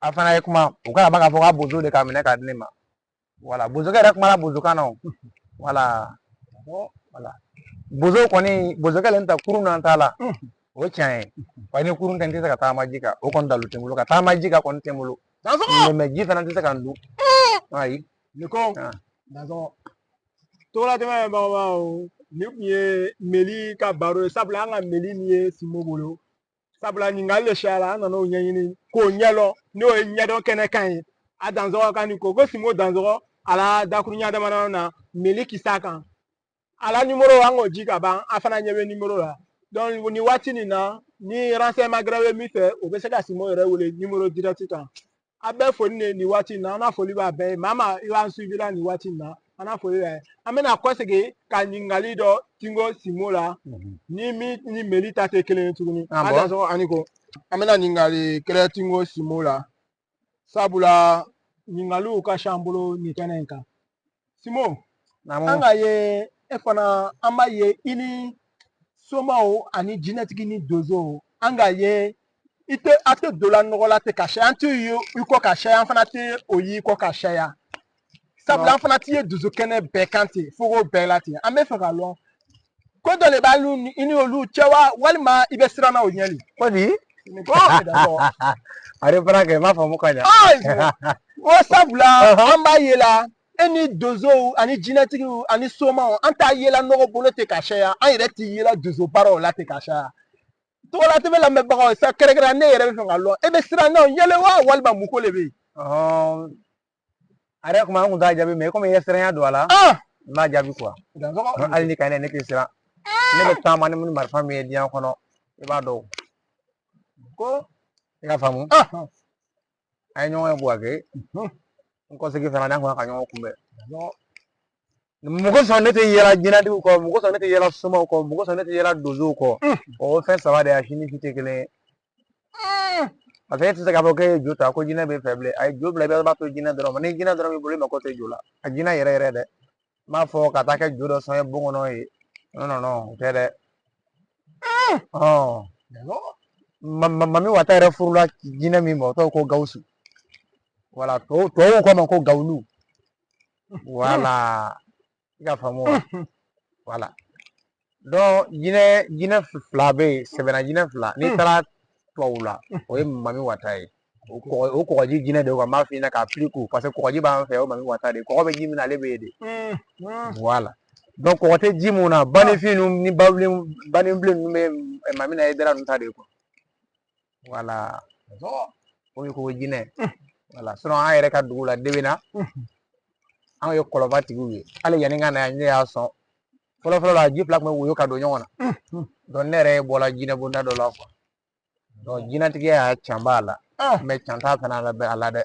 A fana ye kuma, u kana ban k'a fɔ k'a bozo de k'a minɛ k'a di ne ma. Voilà, bozokɛ yɛrɛ kumana bozokan na o. Voilà. Voilà. Bozo kɔni, bozokɛ le ta kurun na t'a la. O ye tiɲɛ ye. Wa ni kurun tɛ, n tɛ se ka taama ji kan. O kɔni dalu tɛ n bolo. Ka taama ji kan kɔni tɛ n bolo. Mais ji fana tɛ se ka n dun. Ayi. Ni ko togola tɛmɛ bagabaw, nin kun ye meli ka baro ye, sabula an ka meli nin ye Simo bolo. Sabula ɲininkali de cayara, an nana o ɲɛɲini k'o ɲɛdɔn, n'o ye ɲɛdɔn kɛnɛ kan ye. A dansɔgɔ kan nin ko ko Simo dansɔgɔ a la dakuruɲa damadɔ na meli kisa kan. A la numéro an k'o ji ka ban, a fana ɲɛ bɛ numéro la. Donc nin waati nin na, ni renseignement gɛrɛ bɛ min fɛ, o bɛ se ka Simo yɛrɛ wele numéro direct kan. A bɛɛ foli de nin waati in na, an n'a foli b'a bɛɛ ye. Maa maa i b'an suivi la nin waati in na, an n'a foli b'a ye. An bɛna kɔsegin ka ɲininkali dɔ tinko Simo la, ni min ni meli ta tɛ kelen ye tuguni. A dansɔgɔ ani ko an bɛna ɲininkali kɛrɛ tinko Simo la, sabula Ɲininkaliw ka ca an bolo nin kɛnɛ in kan. Simo, an k'a ye e fana, an b'a ye i ni somaw ani jinɛtigi ni donsow, an k'a ye i tɛ a tɛ don la nɔgɔ la ten ka caya, an tɛ ye i kɔ ka caya, an fana tɛ o y'i kɔ ka caya, sabula an fana t'i ye donso kɛnɛ bɛɛ kan ten, fogo bɛɛ la ten. An bɛ fɛ k'a lɔn ko dɔ de b'alu ni i ni olu cɛ wa, walima i bɛ siran na o ɲɛ de? Ko di? A ye baara kɛ, n b'a faamu ka ɲa. O sabula an b'a ye la e ni donsow ani jinɛtigiw ani somaw, an t'a yela nɔgɔ bolo ten ka caya, an yɛrɛ t'i yela donso baaraw la ten ka caya. Togola TV lamɛnbagaw sa, kɛrɛnkɛrɛn ne yɛrɛ bɛ fɛ k'a lɔn, e bɛ siran na o ɲɛ le wa, walima mun ko de bɛ yen? A yɛrɛ kuma an kun t'a jaabi, mais komi i ye siranya don a la, n b'a jaabi quoi. Hali ni ka ne ne tɛ siran. Ne bɛ taama ni marifa min ye diɲɛ kɔnɔ, i b'a dɔn. Ko i ka faamu. An ye ɲɔgɔn ye Buwake, n kɔsegin fana n'an kun ka ɲɔgɔn kunbɛn. Mɔgɔ sɔn ne tɛ yɛlɛ jinɛtigiw kɔ, mɔgɔ sɔn ne tɛ yɛlɛ somaw kɔ, mɔgɔ sɔn ne tɛ yɛlɛ donsow kɔ. O fɛn saba de ye, a si ni si tɛ kelen ye. Parce que e tɛ se k'a fɔ k'e ye jo ta ko jinɛ b'e fɛ bilen. A ye jo bila, i b'a to jinɛ dɔrɔn ma. Ni jinɛ dɔrɔn b'i bolo, i mako tɛ jo la. A jinɛ yɛrɛ yɛrɛ dɛ, n b'a fɔ ka taa kɛ jo dɔ sɔn ye bon kɔnɔ ye. Non, non, non, o tɛ dɛ. Mami Wata yɛrɛ furula jinɛ min ma, o tɔgɔ ko Gawusu. Voilà, tubabuw k'a ma ko Gawulu. Voilà, i ka faamu wa? Voilà. Donc jinɛ fila bɛ yen, sɛbɛnna jinɛ fila. N'i taara tubabu la, o ye Mami Wata ye. O kɔgɔji jinɛ de ye, n b'a f'i ɲɛna k'a pili ko parce que kɔgɔji b'an fɛ, o Mami Wata de ye. Kɔgɔ bɛ ji min na, ale bɛ yen de. Voilà. Donc kɔgɔ tɛ ji mun na, banifin ninnu ni babilen banibilen ninnu bɛ Mamina Hayidara ninnu ta de ye quoi. Voilà. O ye ko jinɛ. Voilà. Sinon an yɛrɛ ka dugu la Debena, anw ye kɔlɔba tigiw ye. Hali yanni n ka na yan, ne y'a sɔn. Fɔlɔ fɔlɔ la, ji fila tun bɛ woyo ka don ɲɔgɔn na. Donc ne yɛrɛ bɔra jinɛ bonda dɔ la quoi. Donc jinɛtigiya y'a can b'a la. Mais can t'a fana la a la dɛ.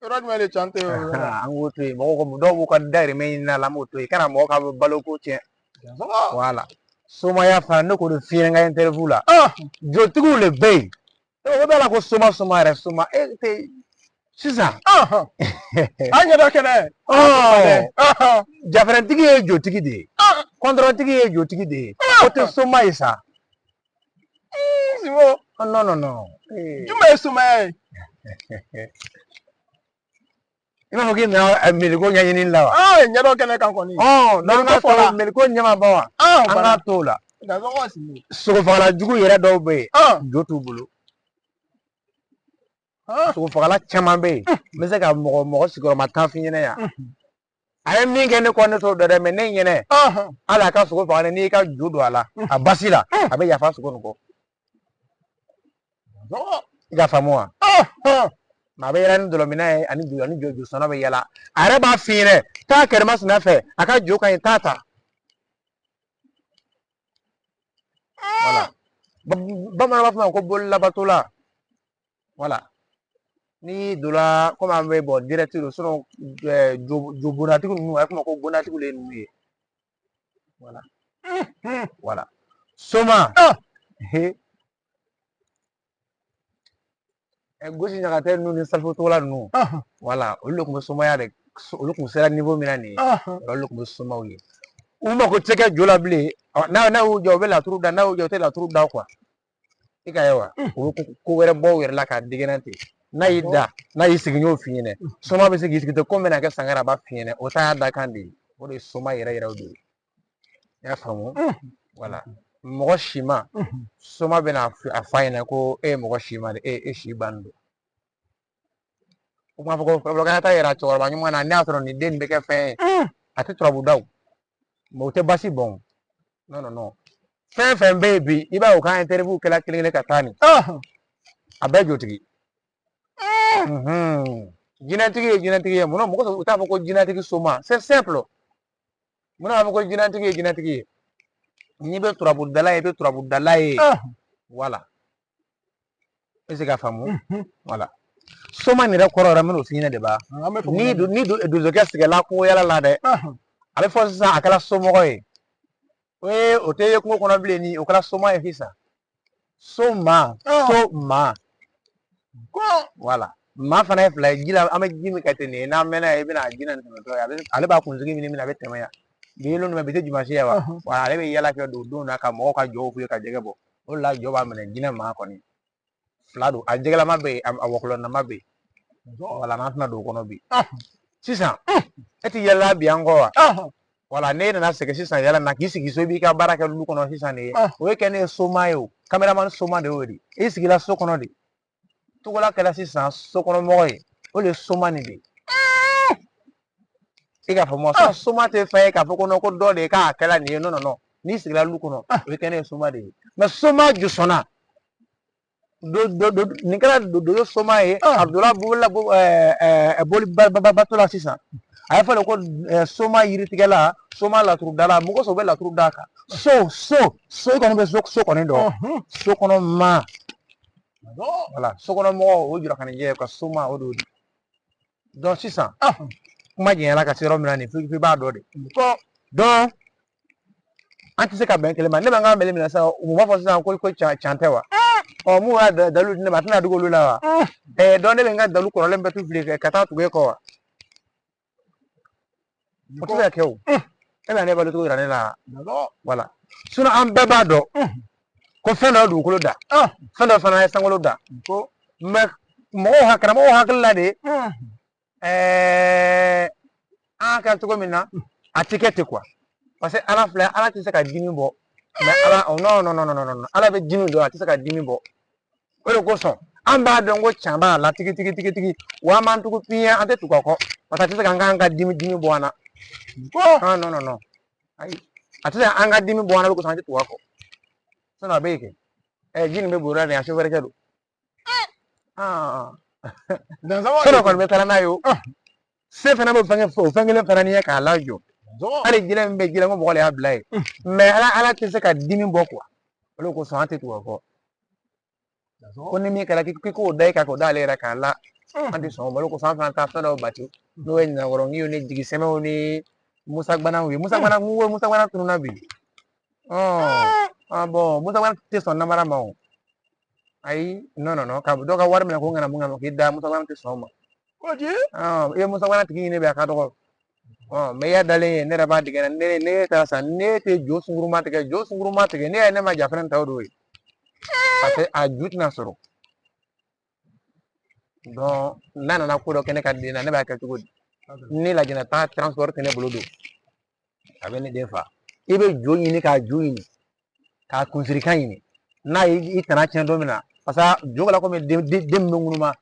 Yɔrɔ jumɛn de can tɛ o yɔrɔ la? An k'o to yen. Mɔgɔw ko dɔw b'u ka dayirimɛ ɲini a la, an b'o to yen. Kana mɔgɔ ka baloko tiɲɛ. Voilà. Somaya fana, ne k'o de f'i ɲɛna n ka interview la. Jotigiw de bɛ yen. O bɛ la ko soma soma yɛrɛ soma e tɛ sisan. An ɲɛ dɔ kɛnɛ. Jafɛrɛntigi ye jotigi de ye. Kɔntɔrɔntigi ye jotigi de ye. O tɛ soma ye sa. Simo. Non, non, non. Jumɛn ye somaya ye? I b'a fɔ k'i nana miliko ɲɛɲini la wa? Ɲɛ dɔ kɛnɛ kan kɔni. N'an ka to miliko ɲɛ ma ban wa? An k'a to o la. Sogofagala jugu yɛrɛ dɔw bɛ yen, jo t'u bolo. Sogofagala caman bɛ yen, n bɛ se ka mɔgɔ mɔgɔ sigiyɔrɔma tan f'i ɲɛna yan. A ye min kɛ ne kɔ, ne t'o dɔn dɛ, mais ne ɲɛnɛ. Hali a ka sogo faga, n'i y'i ka jo don a la, a basi la, a bɛ yafa sogo nin kɔ. I ka faamu wa? Mais a bɛ yɛlɛ ni dɔlɔminɛ ye ani jo ani jo josɔnna bɛ yɛlɛ. A yɛrɛ b'a f'i ɲɛnɛ, taa kɛrɛmasina fɛ, a ka jo ka ɲi, taa ta. Voilà. Bamananw b'a fɔ ma ko bololabatola. Voilà. N'i donna komi an bɛ bɔ direct don, sinon jo bonnatigi ninnu, a bɛ f'o ma ko bonnatigiw de ye ninnu ye. Voilà. Voilà. Soma. Gosi ɲagatɛ ninnu ni Salifu Togola ninnu. Voilà, olu de tun bɛ somaya de, olu tun sera niveau min na nin ye, olu de tun bɛ somaw ye. U mako tɛ kɛ jo la bilen. N'a y'u jɔ, u bɛ laturu da, n'a y'u jɔ, u tɛ laturu da quoi. I ka ye wa? U bɛ ko wɛrɛ bɔ u yɛrɛ la k'a degɛnɛ ten. N'a y'i da, n'a y'i sigi, n y'o f'i ɲɛna. Soma bɛ se k'i sigi ten, ko n bɛna kɛ sangara, a b'a f'i ɲɛna. O ta y'a dakan de ye. O de ye soma yɛrɛ yɛrɛ de ye. I y'a faamu? Voilà. Mɔgɔ sima, soma bɛna a f'a ɲɛna ko e ye mɔgɔ sima de, e si bannen don. U b'a fɔ ko k'a taa yɛrɛ cɛkɔrɔba ɲuman na, n'a y'a sɔrɔ nin den nin bɛ kɛ fɛn ye. A tɛ turabu da o, mais o tɛ basi bɔn. Non, non, non. Fɛn fɛn bɛ yen bi, i b'a ye u ka interview kɛla kelen kelen ka taa nin. A bɛɛ jotigi. Jinɛtigi ye jinɛtigi ye. Munna mɔgɔ u t'a fɔ ko jinɛtigi soma? C'est simple. Munna b'a fɔ ko jinɛtigi ye jinɛtigi ye? N'i bɛ turabudala ye, i bɛ turabudala ye. Voilà. E se ka faamu? Voilà. Soma nin yɛrɛ kɔrɔ yɛrɛ, n bɛn'o f'i ɲɛna de ba. Ni donsokɛ sigila kungo yala la dɛ, a bɛ fɔ sisan a kɛra somɔgɔ ye. O ye o tɛ ye kungo kɔnɔ bilen, ni o kɛra soma ye sisan. Soma, soma. Voilà. Maa fana ye fila ye ji la, an bɛ ji min kɛ ten nin ye, n'an mɛnna yan, i bɛna ji na tɛmɛtɔ ye, ale b'a kunsigi minɛ a bɛ tɛmɛ yan. Bi ye lon bi tɛ dimanche ye wa? Wa ale bɛ yala kɛ don don na ka mɔgɔw ka jɔw f'u ye ka jɛgɛ bɔ. O de la jɔ b'a minɛ. Jinɛ maa kɔni fila don, a jɛgɛlama bɛ yen, a wɔkulɔlama bɛ yen. Wala n'an tɛna don o kɔnɔ bi. Sisan e ti yala bi an kɔ wa? Wala n'e nana sɛgɛn sisan yala na k'i sigi so, i b'i ka baara kɛ lu kɔnɔ sisan de ye. O ye kɛ ne ye soma ye, o caméraman soma de y'o de ye. I sigila so kɔnɔ de, togola kɛra sisan sokɔnɔmɔgɔ ye, o de ye soma nin de ye. I k'a faamu wa? Soma tɛ fɛn ye k'a fɔ ko non, ko dɔ de ye k'a kɛla nin ye. Non, non, non, n'i sigila lu kɔnɔ, o ye kɛ ne ye soma de ye. Mais soma josɔnna do do do nin kɛra dodo soma ye. A donna bolila boli bato la sisan, a y'a fɔ de ko soma yiritigɛla, soma laturudala, mɔgɔ sɔrɔ bɛ laturu d'a kan. So so so, i kɔni bɛ so so kɔni dɔn, so kɔnɔ maa. Wala so kɔnɔ mɔgɔ, o jura ka nin jɛ ka soma o de donc sisan kuma janyana ka se yɔrɔ min na nin, f'i b'a dɔn de. Donc an tɛ se ka bɛn kelen ma. Ne bɛ n ka mɛli minɛ sisan, u b'a fɔ sisan ko can tɛ wa? Ɔ, mun y'a dalu di ne ma, a tɛna dogo olu la wa? Ɛɛ, donc ne bɛ n ka dalu kɔrɔlen bɛɛ tu fili ka taa tugu e kɔ wa? O tɛ se ka kɛ o. E bɛ ne balo cogo yira ne la. Wala sinon an bɛɛ b'a dɔn ko fɛn dɔ ye dugukolo da, fɛn dɔ fana ye sankolo da. Mais mɔgɔw, karamɔgɔw hakili la de, an kɛ cogo min na, a ti kɛ ten quoi. Parce que Ala filɛ, Ala tɛ se ka dimi bɔ. Mais Ala, oh, non, non, non, non, non, Ala bɛ dimi dɔn, a tɛ se ka dimi bɔ. O de kosɔn an b'a dɔn ko can b'a la tigi tigi tigi tigi. Wa an b'an tugu piɲɛ, an tɛ tugu a kɔ, parce que a tɛ se k'an ka dimi dimi bɔ an na. Ah, non, non, non, ayi, a tɛ se k'an ka dimi bɔ an na. O de kosɔn an tɛ tugu a kɔ. Sinon a bɛ yen kɛ. Ɛ, ji nin bɛ boli la nin, a chauffeur kɛ don. Ah, fɛn dɔ kɔni bɛ taa n'a ye o. Se fana bɛ fɛn o fɛn kelen fana ye k'a lajɔ. Hali jinɛ min bɛ jinɛ ko mɔgɔ de y'a bila yen. Mais Ala tɛ se ka dimi bɔ quoi. O de kosɔn an tɛ tugu a kɔ. Ko ni min kɛra k'i k'o da i kan, k'o da ale yɛrɛ kan la, an tɛ sɔn o ma. O de kosɔn an fana taa fɛn dɔw bati, n'o ye ɲankɔrɔngiw ni jigisɛmɛw ni Musa gbanaw ye. Musa gbana, n ko Musa gbana tununna bi. Ah bon, Musa gbana tɛ sɔn namara ma o. Ayi, non, non, non, ka dɔ ka wari minɛ ko ŋanamu ŋanamu k'i da, Musa gbana tɛ sɔn o ma. I ye Musa gbana tigi ɲini bi, a ka dɔgɔ. Mais i y'a dalen ye, ne yɛrɛ b'a dege ne ne taara sisan, ne tɛ jo sungurunma tigɛ, jo sungurunma tigɛ. Ne y'a ye, ne ma jafɛrɛn ta, o de ye parce que a ju tɛna sɔrɔ. Donc n'a nana ko dɔ kɛ ne ka den na, ne b'a kɛ cogo di? Ni lajɛnɛ taa transport tɛ ne bolo don, a bɛ ne den fa. I bɛ jo ɲini k'a ju ɲini, k'a kunsirikan ɲini, n'a ye i tana tiɲɛ don min na, parce que jo kɛla komi den min bɛ ŋunuma.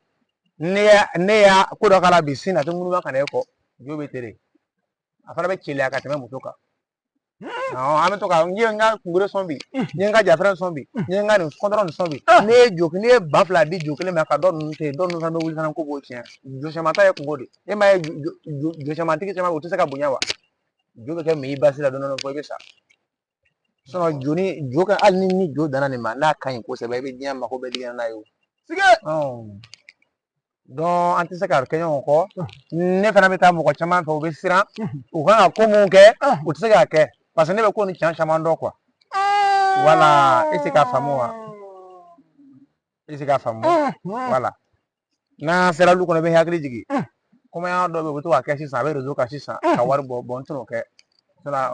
Ne y'a ko dɔ k'a la bi, sini a tɛ ŋunuma ka na e kɔ. Jo bɛ tere, a fana bɛ celiya ka tɛmɛ muso kan. An bɛ to ka n ye n ka kungolo sɔn bi, n ye n ka jafɛrɛn sɔn bi, n ye n ka nin kɔntɔrɔn nin sɔn bi. Ne ye jo, ne ye 2000 di jo kelen ma ka dɔ ninnu to yen, dɔ ninnu fana bɛ wuli fana ko b'o tiɲɛ. Jo caman ta ye kungo de. E m'a ye jo caman tigi caman, o tɛ se ka bonya wa? Jo bɛ kɛ min i basi la don dɔ fɔ i bɛ sa. Sinon jo ni jo ka, hali ni jo danna nin ma, n'a ka ɲi kosɛbɛ, i bɛ diɲɛ mako bɛɛ digɛn n'a ye o. Donc an tɛ se ka kɛ ɲɔgɔn kɔ. Ne fana bɛ taa mɔgɔ caman fɛ, u bɛ siran, u kan ka ko mun kɛ, u tɛ se k'a kɛ, parce que ne bɛ ko ni can caman dɔn quoi. Wala e se k'a faamu wa? E se k'a faamu. Wala n'an sera lu kɔnɔ, i bɛ hakili jigin kɔmaya dɔ bɛ yen, u bɛ to k'a kɛ sisan, a bɛ réseau kan sisan ka wari bɔ. Bɔn, n tɛn'o kɛ,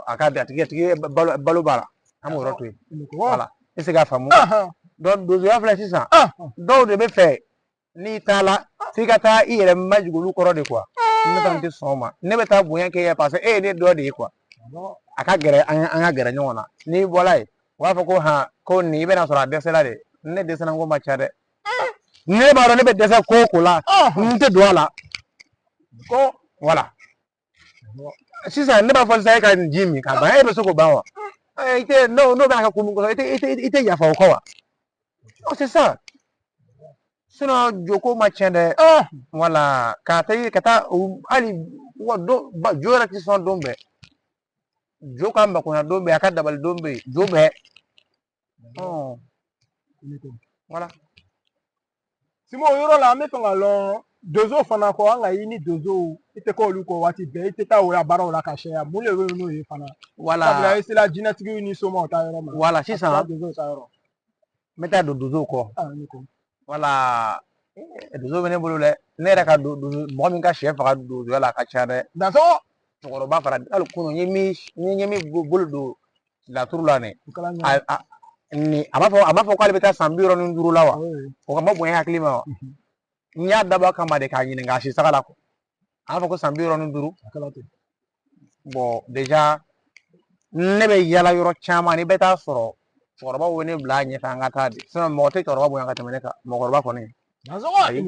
a ka di a tigi balo b'a la, an b'o yɔrɔ to yen. Wala e se k'a faamu. Donc donsoya filɛ sisan, dɔw de bɛ fɛ n'i taala f'i ka taa i yɛrɛ majigin olu kɔrɔ de quoi. Ne fana tɛ sɔn o ma. Ne bɛ taa bonya kɛ parce que e ye ne dɔ de ye quoi. A ka gɛrɛ an ka gɛrɛ ɲɔgɔn na. N'i bɔra yen, u b'a fɔ ko han, ko nin i bɛna sɔrɔ a dɛsɛla de. Ne dɛsɛra ko ma ca dɛ. Ne b'a dɔn ne bɛ dɛsɛ ko o ko la, n tɛ don a la. Ko wala sisan ne b'a fɔ sisan, e ka nin ji min ka ban, e bɛ se k'o ban wa? I tɛ n'o bɛna kɛ ko min kɔsɔn, i tɛ yafa o kɔ wa? Non, c'est ça. Sinon joko ma tiɲɛ dɛ. Wala ka taa ka taa hali wa don jo yɛrɛ tɛ sɔn don bɛɛ. Jo ka makoɲa don bɛɛ, a ka dabali don bɛ yen, jo bɛɛ. Wala. Simo, o yɔrɔ la, an bɛ fɛ ka lɔn donso fana kɔ, an ka i ni donsow, i tɛ k'olu kɔ waati bɛɛ, i tɛ taa o la baaraw la ka caya. Mun de bɛ n'o ye fana? Wala. Sabula i sera jinɛtigiw ni somaw ta yɔrɔ ma. Wala sisan donsow ta yɔrɔ. N bɛ taa don donsow kɔ. Ah, ne ko. Wala Donso bɛ ne bolo dɛ. Ne yɛrɛ ka donso, mɔgɔ min ka sɛ faga donsoya la, a ka ca dɛ. Dansɔgɔ. Cɛkɔrɔba fara hali kunun, n ye min bolo don laturu la nin, a nin a b'a fɔ k'ale bɛ taa san 65 la wa? O ka ma bonya hakili ma wa? N y'a dabɔ a kama de k'a ɲininka a si saga la. A b'a fɔ ko san 65. Bon, déjà ne bɛ yala yɔrɔ caman, ni bɛ taa sɔrɔ cɛkɔrɔbaw bɛ ne bila a ɲɛfɛ an ka taa de. Mɔgɔ tɛ cɛkɔrɔba bonya ka tɛmɛ ne kan, mɔgɔkɔrɔba kɔni. Ayi,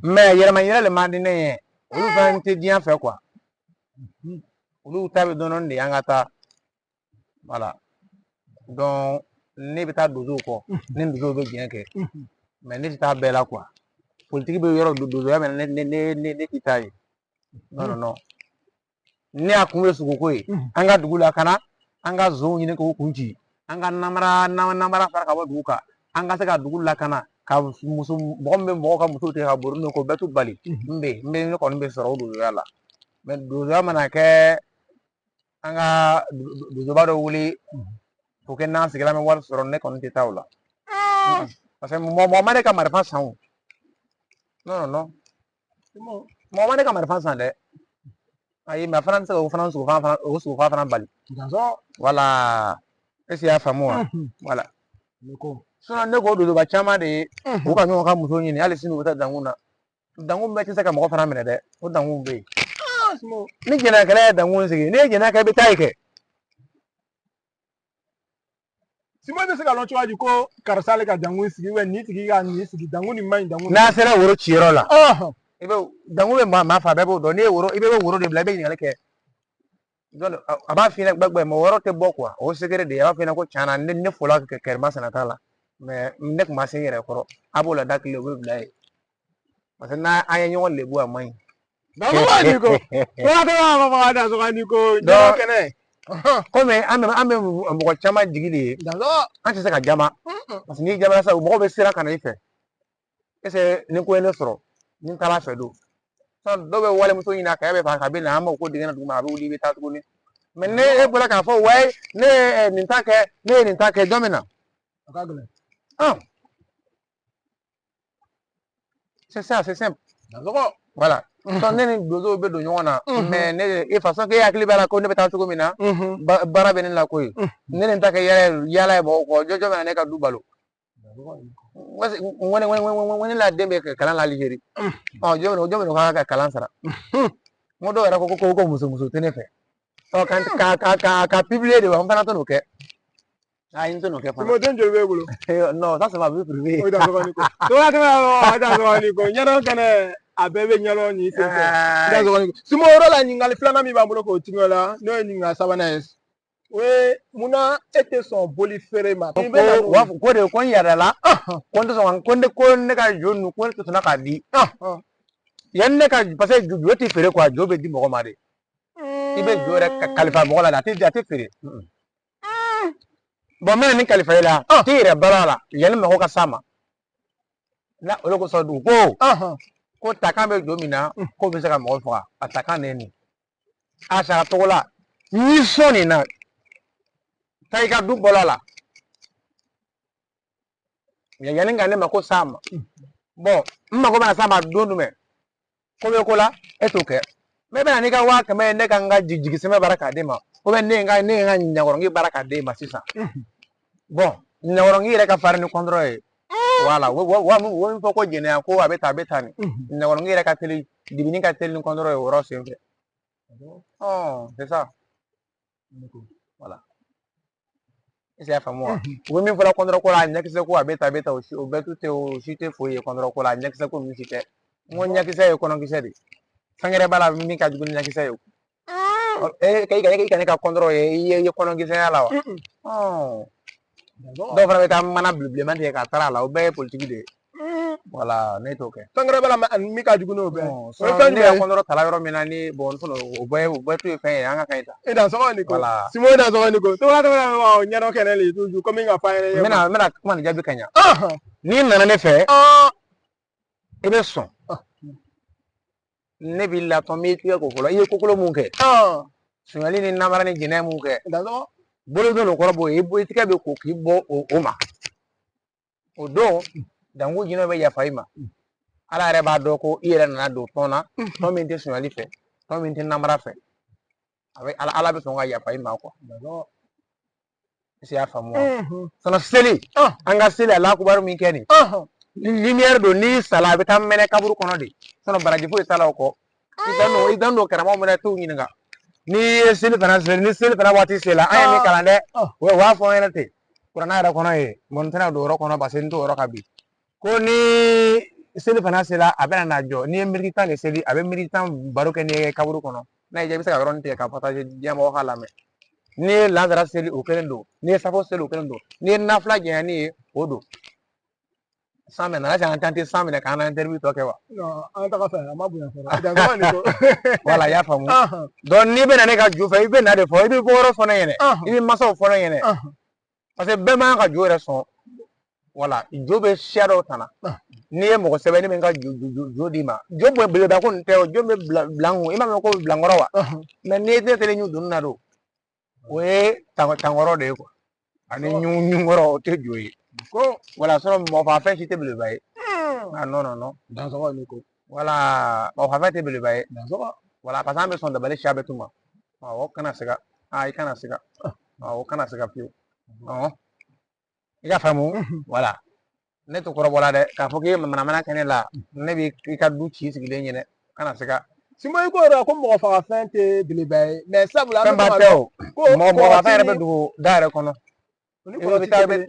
mais yɛlɛma yɛrɛ le man di ne ye. Olu fana tɛ diɲɛ fɛ quoi, olu ta bɛ dɔɔnin de, an ka taa. Voilà, donc ne bɛ taa donsow kɔ, ni donsow bɛ diɲɛ kɛ, mais ne tɛ taa bɛɛ la quoi. Politiki bɛ yɔrɔ donsoya min na, ne tɛ taa yen. Non, non, non. Ne y'a kun bɛ sogoko ye an ka dugu la, ka na an ka zonw ɲini k'u kun ci, an ka namara namara fara ka bɔ dugu kan, an ka se ka dugu lakana, ka muso mɔgɔ min bɛ mɔgɔw ka musow tigɛ ka bori n'o k'o bɛɛ t'u bali. N bɛ ne kɔni bɛ sɔrɔ o donsoya la. Mais donsoya mana kɛ, an ka donsoba dɔ wuli k'o kɛ n'an sigira, an bɛ wari sɔrɔ, ne kɔni tɛ taa o la, parce que mɔgɔ ma ne ka marifa san o. Non, non, non, mɔgɔ ma ne ka marifa san dɛ. Ayi, mais a fana bɛ se ka o fana sogo fana, o sogo fana bali. Voilà, est ce que i y'a faamu wa? Voilà. Sinon ne ko donsoba caman de ye u ka ɲɔgɔn ka muso ɲini, hali sini u bɛ taa dankun na. Dankun bɛɛ tɛ se ka mɔgɔ fana minɛ dɛ, o dankun bɛ yen. Ni jɛnɛkɛla ye dankun sigi, n'i ye jɛnɛ kɛ, i bɛ taa yen kɛ. Simon bɛ se ka lɔn cogoya di ko karisa ale ka dankun sigi, nin tigi ka nin sigi, dankun nin man ɲi, dankun? N'a sera woro ciyɔrɔ la, i bɛ dankun bɛ maa fa bɛɛ b'o dɔn. N'i ye woro, i bɛ woro de bila, i bɛ ɲininkali kɛ. A b'a f'i ɲɛna gbɛgbɛ, mais o yɔrɔ tɛ bɔ quoi, o secret de ye. A b'a f'i ɲɛna ko tiɲɛ na, ne fola kɛrɛma sɛnɛ t'a la, mais ne tun ma se n yɛrɛ kɔrɔ. A b'o la da kelen, o bɛ bila yen, parce que n'an ye ɲɔgɔn lebu, a man ɲi. Komi an bɛ mɔgɔ caman jigi de ye, an tɛ se ka jama, parce que n'i jamana sa, mɔgɔw bɛ siran ka na i fɛ. Est ce que ni ko ye ne sɔrɔ ni n taara fɛ don, dɔw bɛ walimuso ɲini a kɛ bɛ fɛ a bɛ na, an b'o ko dingɛ duguma, a bɛ wuli, i bɛ taa tuguni. Mais ne e bɔra k'a fɔ wayi, ne ye nin ta kɛ, ne ye nin ta kɛ, jɔn bɛ na? A ka gɛlɛn. C'est ça, c'est simple. Voilà. Donc ne ni donsow bɛ don ɲɔgɔn na, mais ne e façon k'e hakili b'a la ko ne bɛ taa cogo min na, baara bɛ ne la koyi. Ne ni n ta kɛ yala yala ye mɔgɔw kɔ, jɔn bɛ na ne ka du balo? N ko ne la den bɛ kalan la Algérie. Ɔ, jɔn bɛ k'a ka kalan sara? N ko dɔw yɛrɛ ko muso tɛ ne fɛ. Ɔ, ka publier de wa, n fana tɛ n'o kɛ. Ayi, n tɛ n'o kɛ fana. Den joli b'e bolo? Non, ça c'est ma vie privée. O da ko. Ɲɛdɔn kɛnɛ, a bɛɛ bɛ ɲɛdɔn nin sen fɛ. Simo, yɔrɔ la, ɲininkali filanan min b'an bolo k'o tigɛ la, n'o ye ɲininkali sabanan ye, o ye munna e tɛ sɔn boli feere ma? Ko u b'a fɔ ko de ko n yɛrɛ la, ko n tɛ sɔn, ko ne ko ne ka jo ninnu, ko ne tɛ sɔnna k'a di yanni ne ka, parce que jo tɛ feere quoi, jo bɛ di mɔgɔ ma de. I bɛ jo yɛrɛ kalifa mɔgɔ la, a tɛ feere. Bon, n bɛna nin kalifa i la, t'i yɛrɛ balo a la yanni mɔgɔ ka s'a ma. Na o de kosɔn dugu ko takan bɛ jo min na, k'o bɛ se ka mɔgɔ faga, a takan de ye nin. A sara togo la, n'i sɔn nin na, taa i ka du bɔlɔ la yanni ka ne mako s'a ma. Bon, n mako bɛna s'a ma don jumɛn? Ko bɛ ko la, e t'o kɛ. Ne bɛna n'i ka 100 000 ye, ne ka n ka jigi sɛmɛ baara k'a d'e ma, ne ye n ka ɲagɔrɔnki baara k'a d'e ma sisan. Bon, ɲagɔrɔnki yɛrɛ ka farin ni kɔntɔrɔ ye. Voilà, wa min fɔ ko jɛnɛya ko a bɛ tan, a bɛ tan, nin ɲagɔrɔnki yɛrɛ ka teli, dibini ka teli ni kɔntɔrɔ ye o yɔrɔ sen fɛ. Oh, c'est ça. Voilà. Est-ce que i y'a faamu wa? U bɛ min fɔla kɔntɔrɔ ko la, a ɲɛkisɛ ko a bɛ tan, a bɛ tan, o si o bɛɛ tu tɛ, o si tɛ foyi ye kɔntɔrɔ ko la, a ɲɛkisɛ ko ninnu si tɛ. N ko ɲɛkisɛ ye kɔnɔkisɛ de ye. Fɛn wɛrɛ b'a la min ka jugu ni ɲɛkisɛ ye. E ka ne ka kɔntɔrɔ ye, i ye kɔnɔkisɛya la wa? Dɔw fana bɛ taa mana bilenman tigɛ ka taara a la, o bɛɛ ye politiki de ye. Voilà, ne t'o kɛ. Fɛn wɛrɛ b'a la min ka jugu n'o bɛɛ ye? O ye fɛn ne ka kɔntɔrɔ tala yɔrɔ min na ni, bon, o bɛɛ t'u ye fɛn ye, an ka kan ta. E dansɔgɔ ni ko. Simo, dansɔgɔ ni ko. Togola togola, ɲɛdɔn kɛnɛ le toujours komi ka f'a ɲɛna. N bɛna kuma nin jaabi ka ɲa. N'i nana ne fɛ, i bɛ sɔn. Ne b'i latɔn, n b'i tigɛ ko fɔlɔ. I ye kokolo mun kɛ? Sonyali ni namara ni jɛnɛ mun kɛ? Bolo dɔ kɔrɔ bɔ yen, i tigɛ bɛ ko k'i bɔ o ma. O don, dangu jinɛ bɛ yafa i ma. Ala yɛrɛ b'a dɔn ko i yɛrɛ nana don tɔn na, tɔn min tɛ sonyali fɛ, tɔn min tɛ namara fɛ. A bɛ Ala, Ala bɛ sɔn ka yafa i ma quoi. Est-ce que i y'a faamu wa? Sinon seli, an ka seli alakubaru min kɛ nin, lumière don. N'i sala, a bɛ taa mɛnɛ kaburu kɔnɔ de. Sinon baraji foyi t'a la o kɔ. I dan don, i dan don karamɔgɔ min na, t'u ɲininka. N'i ye seli fana seli, ni seli fana waati sera, an ye min kalan dɛ, u b'a fɔ an ɲɛna ten kuranɛ yɛrɛ kɔnɔ yen. Bon, n tɛna don o yɔrɔ kɔnɔ parce que n t'o yɔrɔ kan bi. Ko ni seli fana sera, a bɛna na jɔ. N'i ye miniti 10 de seli, a bɛ miniti 10 baro kɛ n'i ye kaburu kɔnɔ. N'a y'i diya, i bɛ se ka yɔrɔnin tigɛ ka partager diɲɛ mɔgɔ k'a lamɛn. N'i ye lansara seli, o kelen don. N'i ye safo seli, o kelen don. N'i ye nafila janyani ye, o don. San mɛna an tɛ san minɛ k'an interview tɔ kɛ wa? An taga fɛ, a ma bonya fɔlɔ. Wala, i y'a faamu. Donc n'i bɛ na ne ka jo fɛ, i bɛ na de fɔ, i bɛ bɔ yɔrɔ fɔ ne ɲɛnɛ, i bɛ masaw fɔ ne ɲɛnɛ, parce que bɛɛ man kan ka jo yɛrɛ sɔn. Wala, jo bɛ siya dɔw ta. N'i ye mɔgɔ sɛbɛn, ne bɛ n ka jo jo d'i ma. Jo belebeleba ko nin tɛ o. Jo bɛ bila n kun, i m'a mɛn ko bilankɔrɔ wa? Mais n'i ye ne tɛgɛ ɲun donni na don, o ye tankɔrɔ de ye quoi, ani ɲunkɔrɔ, o tɛ jo ye. Ko wala sɔrɔ mɔgɔ fa fɛn si tɛ belebeleba ye. Ah non, non, non. Dansɔgɔ ni ko. Wala, mɔgɔ fa fɛn tɛ belebeleba ye. Dansɔgɔ. Wala, parce que an bɛ sɔn dabali siya bɛɛ t'u ma. Awɔ, kana siga. Aa, i kana siga. Awɔ, kana siga fiyewu. Ɔhɔn, i ka faamu. Wala, ne to kɔrɔbɔ la dɛ, k'a fɔ k'i ye manamana kɛ ne la, ne b'i ka du ci sigilen ɲɛnɛ. Kana siga. Simo, i ko yɛrɛ ko mɔgɔ faga fɛn tɛ beleba ye, mais sabula fɛn ba tɛ o. Mɔgɔ faga fɛn yɛrɛ bɛ dogo da yɛrɛ kɔnɔ. Ni kɔrɔti tɛ kelen.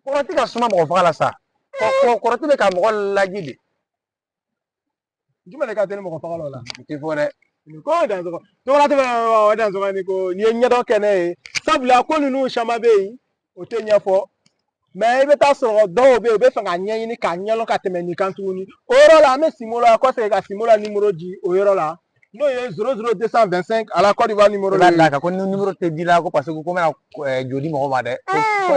Kɔrɔti ka suma mɔgɔ faga la sa. Kɔrɔti bɛ ka mɔgɔ laji de. Jumɛn de ka teli mɔgɔ faga la o la? O tɛ fɔ dɛ. Ko dansɔgɔ tɔgɔla tɛ o dansɔgɔ ni ko nin ye ɲɛdɔn kɛ ne ye, sabula ko ninnu caman bɛ yen, o tɛ ɲɛfɔ. Mais i bɛ taa sɔrɔ dɔw bɛ yen, u bɛ fɛ ka ɲɛɲini k'a ɲɛdɔn ka tɛmɛ nin kan tuguni. O yɔrɔ la, an bɛ Simo la kɔsegin ka Simo la numéro di o yɔrɔ la, n'o ye 00225 à la Côte d'Ivoire numéro. I b'a d'a kan ko numéro tɛ di la ko parce que ko n bɛna jo di mɔgɔ ma dɛ,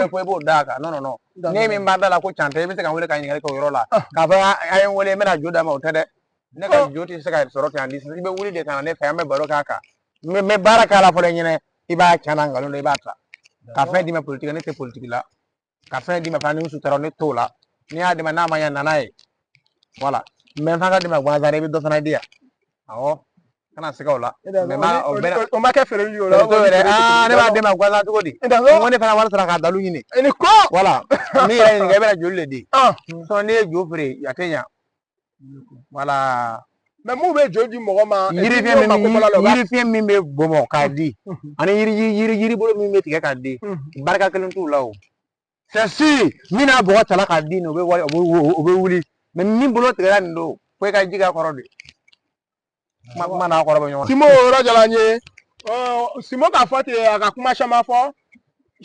ko i b'o d'a kan. Non, non, non, ne min b'a da la ko can tɛ, i bɛ se ka n wele ka ɲininkali kɛ o yɔrɔ la, k'a fɔ a ye n wele, n bɛna jo d'a ma, o tɛ dɛ. Ne ka jo tɛ se ka sɔrɔ ten. I bɛ wuli de ka na ne fɛ, an bɛ baro k'a kan. N bɛ baara k'a la fɔlɔ ɲɛnɛ. I b'a can na nkalon don, i b'a ta ka fɛn d'i ma. Politique, ne tɛ politique la. Ka fɛn d'i ma fana ni n sutara, ne t'o la. N'i y'a d'i ma, n'a ma ɲɛ, nana ye. Wala, mais n fana ka d'i ma gansan, i bɛ dɔ fana di yan. Awɔ, kana siga o la. Mais o ma kɛ feereli ye o la. Yɛrɛ, aa, ne b'a d'e ma gansan cogo di? N ko ne fana wari sara k'a dalu ɲini. Ni ko. Wala, n'i yɛrɛ ɲininka, i bɛna joli de di. Sinon n'i ye jo feere, a tɛ ɲa. Wala. Mais mun bɛ jo di mɔgɔ ma? Yiri fiɲɛ min bɛ bɔnbɔn k'a di, ani yiri bolo min bɛ tigɛ k'a di, barika kelen t'u la o. C'est sûr, min n'a bɔgɔ tala k'a di nin, o bɛ wari, o bɛ wuli. Mais min bolo tigɛra nin don, fo i ka ji k'a kɔrɔ de. Kuma n'a kɔrɔ bɛ ɲɔgɔn na. Simo, o yɔrɔ diyara n ye. Simo k'a fɔ ten, a ka kuma caman fɔ,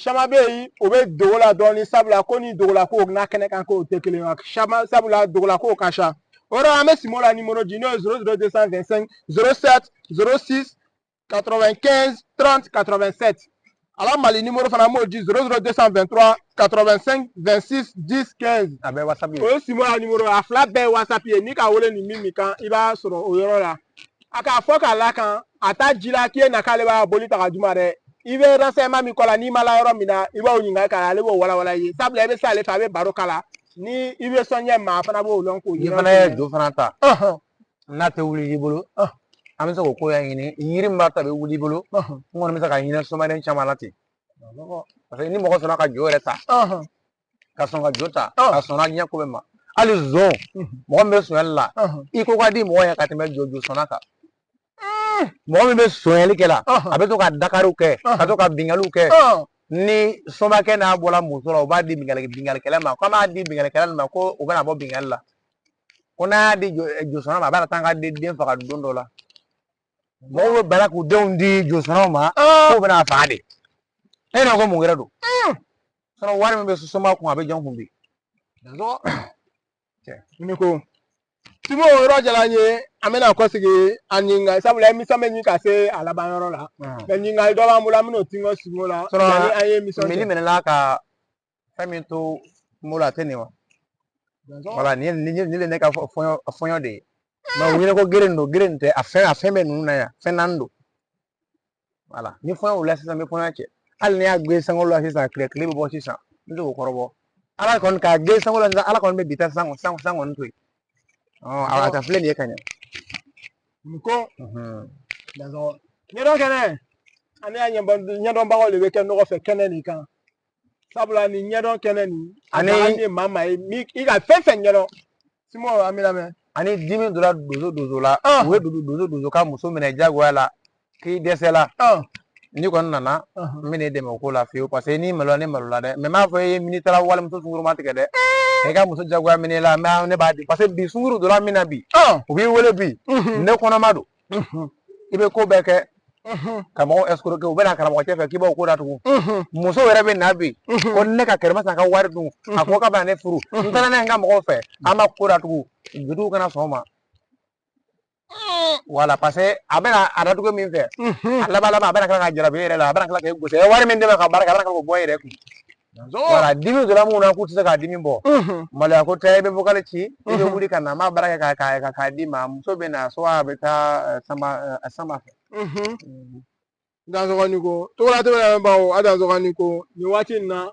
caman bɛ yen, o bɛ dogo la dɔɔnin, sabula ko ni dogola ko n'a kɛnɛ kan ko tɛ kelen ye caman, sabula dogola ko ka ca. O yɔrɔ, an bɛ Simo la numéro di, n'o ye 00225 07 06 95 30 87. Ala Mali numéro fana, an b'o di, 00223 85 26 10 15. A bɛɛ WhatsApp ye. O ye Simo la numéro ye, a fila bɛɛ ye WhatsApp ye. N'i ka wele nin min kan, i b'a sɔrɔ o yɔrɔ la. A k'a fɔ k'a la kan, a t'a ji la k'i ye na k'ale b'a boli ta ka d'u ma dɛ. I bɛ renseignement min kɔ la, n'i ma la yɔrɔ min na, i b'o ɲininkali k'a la, ale b'o walawala i ye, sabula i bɛ se ale fɛ, a bɛ baro k'a la. Ni i bɛ sɔn ɲɛ ma, a fana b'o lɔn k'o N'i fana ye jo fana ta, n'a tɛ wuli i bolo, an bɛ se k'o ko ɲini. Yiri min b'a to a bɛ wuli i bolo, n kɔni bɛ se ka ɲinɛ somaden caman la ten, parce que ni mɔgɔ sɔnna ka jo yɛrɛ ta, ka sɔn ka jo ta, ka sɔnna diɲɛ ko bɛɛ ma, hali zon, mɔgɔ min bɛ sonyali la, i ko ka di mɔgɔ ye ka tɛmɛ jo sɔnna kan. Mɔgɔ min bɛ sonyali kɛ la, a bɛ to ka dakariw kɛ, ka to ka binkaliw kɛ. Ni somakɛ n'a bɔra muso la, o b'a di binkalikɛla ma, ko an b'a di binkalikɛla ma, ko o bɛna bɔ binkali la, ko n'a y'a di josɔnna ma, a bɛna taa an ka den faga don dɔ la. Mɔgɔw bɛ bana k'u denw di josɔnnaw ma, k'u bɛna faga de. E n'a ko mun wɛrɛ don sɔrɔ, wari min bɛ soma kun, a bɛ jɔn kun bi? Ni ko Simo, o yɔrɔ diyara n ye. An bɛna kɔsegin a ɲininka, sabula émission bɛ ɲini ka se a laban yɔrɔ la. Mais ɲininkali dɔ b'an bolo, an bɛn'o tinko Simo la yanni an ye émission. Mili minɛla ka fɛn min to kungo la, a tɛ nin wa? Wala, nin ye ne ka fɔɲɔ de ye. Mais u ɲɛna ko gere don, gere tɛ. A fɛn bɛ ninnu na yan, fɛn naani don. Wala, ni fɔɲɔ wulila sisan, n bɛ fɔɲɔ cɛ. Hali n'i y'a gere sankolo la sisan, tile bɛ bɔ sisan, n bɛ se k'o kɔrɔbɔ. Ala kɔni k'a gere sankolo la sisan, Ala kɔni bɛ bi ta san san san kɔni to yen. A ta filɛ nin ye ka ɲɛ. Nin ko ɲɛdɔn kɛnɛ, an y'a ɲɛdɔnbagaw de bɛ kɛ ɲɔgɔn fɛ kɛnɛ nin kan, sabula nin ɲɛdɔn kɛnɛ nin ani ye maa maa ye i ka fɛn fɛn ɲɛdɔn. Simo, an b'i lamɛn. Ani dimi donna donso donso la, u ye donso donso ka muso minɛ jagoya la k'i dɛsɛla, n'i kɔni nana, n bɛn'i dɛmɛ o ko la fiyewu, parce que n'i maloya, ne malola dɛ. Mais n b'a fɔ i ye, n'i taara walimuso sungurunma tigɛ dɛ, i ka muso jagoya minɛ i la, mais ne b'a di, parce que bi sunguru donna min na bi, u b'i wele bi, ne kɔnɔma don, i bɛ ko bɛɛ kɛ ka mɔgɔw escroquer, u bɛ na karamɔgɔ cɛ fɛ k'i b'o ko datugu. Muso yɛrɛ bɛ na bi ko ne ka kɛrɛmasa ka wari dun, a ko k'a bɛna ne furu, n taara n'a ye n ka mɔgɔw fɛ, an b'a ko datugu. Juruw kana sɔn o ma. Wala, parce que a bɛna a datugu min fɛ, a laban laban a bɛna tila ka jarabi e yɛrɛ la, a bɛna tila k'e gosi, e wari min d'i ma ka baara kɛ, a bɛna tila k'o bɔ e yɛrɛ kun. Wala, dimi donna mun na k'u tɛ se k'a dimi bɔ, maloya ko tɛ. I bɛ vocal ci, i bɛ wuli ka na, n b'a baara kɛ k'a d'i ma. Muso bɛ na, soit a bɛ taa sama sama fɛ. Dansɔgɔ ni ko togola tɛmɛ lamɛnbagaw, a dansɔgɔ ni ko nin waati in na,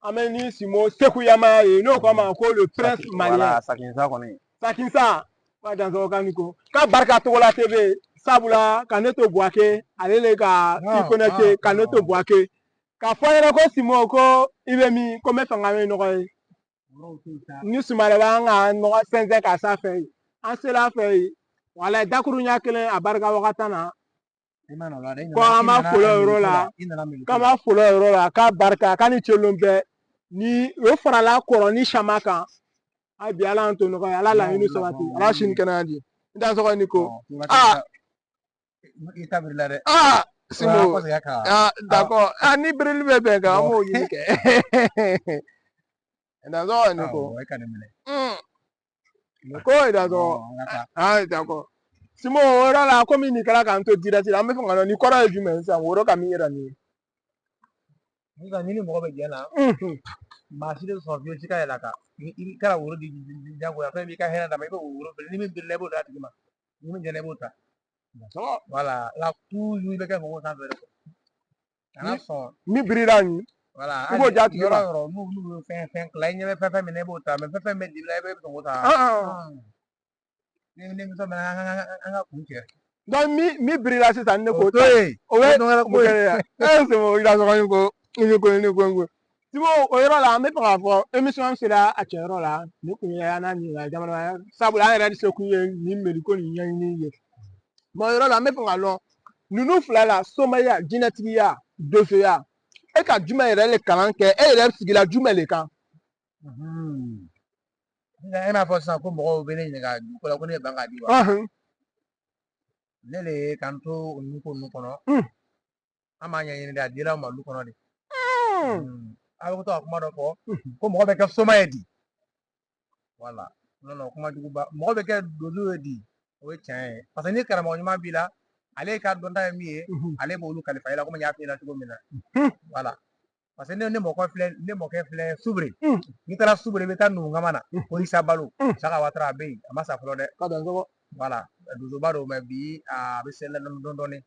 an bɛ ni Simo Seku Yamaya ye, n'o k'a ma ko le prince malien. Voilà, Sakinsa kɔni. Sakinsa ka dansɔgɔ kan ni ko k'a barika Togola TV, sabula ka ne to Buwake, ale le ka i connecté ka ne to Buwake k'a fɔ n ɲɛna ko Simo, ko i bɛ min, ko n bɛ fɛ ka bɛ ɲɔgɔn ye ni Sumala b'an ka nɔgɔ sɛnsɛn ka s'a fɛ yen. An sera a fɛ yen, walayi, dakuruɲa kelen a barika wagati na ko an b'a folo yɔrɔ la, k'an b'a folo yɔrɔ la, k'a barika, k'a ni celon bɛɛ ni o farala kɔrɔ ni sama kan. A bi ala y'an to nɔgɔya, ala laɲini sabati, ala sini kɛnɛya di. N da sɔgɔ ni ko aa I ta birila dɛ. Aa Simo, aa d'accord, aa ni birili bɛ bɛn kan, an b'o ɲini kɛ. Da sɔgɔ ni ko ko da sɔgɔ, aa d'accord Simo, o yɔrɔ la, komi nin kɛra k'an to direct la, an bɛ fɛ ka dɔn nin kɔrɔ ye jumɛn ye sisan, woro ka min yira nin ye. Sisan ni mɔgɔ bɛ jɛ la, maa si tɛ sɔn fiyewu ci ka yɛlɛ a kan. I kana woro di jagoya fɛn b'i ka hɛrɛ d'a ma, i bɛ woro ni min birila, i b'o d'a tigi ma, ni min jɛna, i b'o ta. Voilà, la toujours i bɛ kɛ mɔgɔw sanfɛ dɛ, kana sɔn. Min birila nin, voilà, i b'o d'a tigi ma. Yɔrɔ yɔrɔ n'u bɛ fɛn fɛn kila, i ɲɛ bɛ fɛn fɛn min na, i b'o ta, mais fɛn fɛn bɛ dibi la, i bɛ sɔn k'o ta. Ni denmuso bɛ an ka kun cɛ. Donc min birila sisan, ne k'o ta. O bɛ mun kɛ ne la? E Simo, i ka sɔgɔli ko ni ko ni ko ko Simo, o yɔrɔ la, an bɛ fɛ k'a fɔ émission sera a cɛyɔrɔ la. Nin kun ye an n'a ɲininka jamana, sabula an yɛrɛ se kun ye nin meliko nin ɲɛɲini ye. Bon, o yɔrɔ la, an bɛ fɛ k'a lɔn ninnu fila la, somaya, jinɛtigiya, donsoya, e ka jumɛn yɛrɛ le kalan kɛ, e yɛrɛ sigila jumɛn le kan? E m'a fɔ sisan ko mɔgɔw bɛ ne ɲininka ko la ko ne ye ban k'a di wa? Ne le ye k'an to olu ko ninnu kɔnɔ, an b'a ɲɛɲini de, a dila ma olu kɔnɔ de. A bɛ to ka kuma dɔ fɔ ko mɔgɔ bɛ kɛ soma ye di. Wala, non non, kuma juguba. Mɔgɔ bɛ kɛ donso ye di, o ye tiɲɛ ye, parce que ni karamɔgɔ ɲuman b'i la, ale ka dɔnta ye min ye, ale b'olu kalifa i la, komi n y'a f'i ɲɛna cogo min na. Wala, parce que ne mɔkɛ filɛ, ne mɔkɛ filɛ Subure. N'i taara Subure, i bɛ taa Nugukama na ko Isa Balo Saka Watara, a bɛ yen, a ma sa fɔlɔ dɛ. Wala, donsoba don, mais bi a bɛ seli la dɔɔni dɔɔni.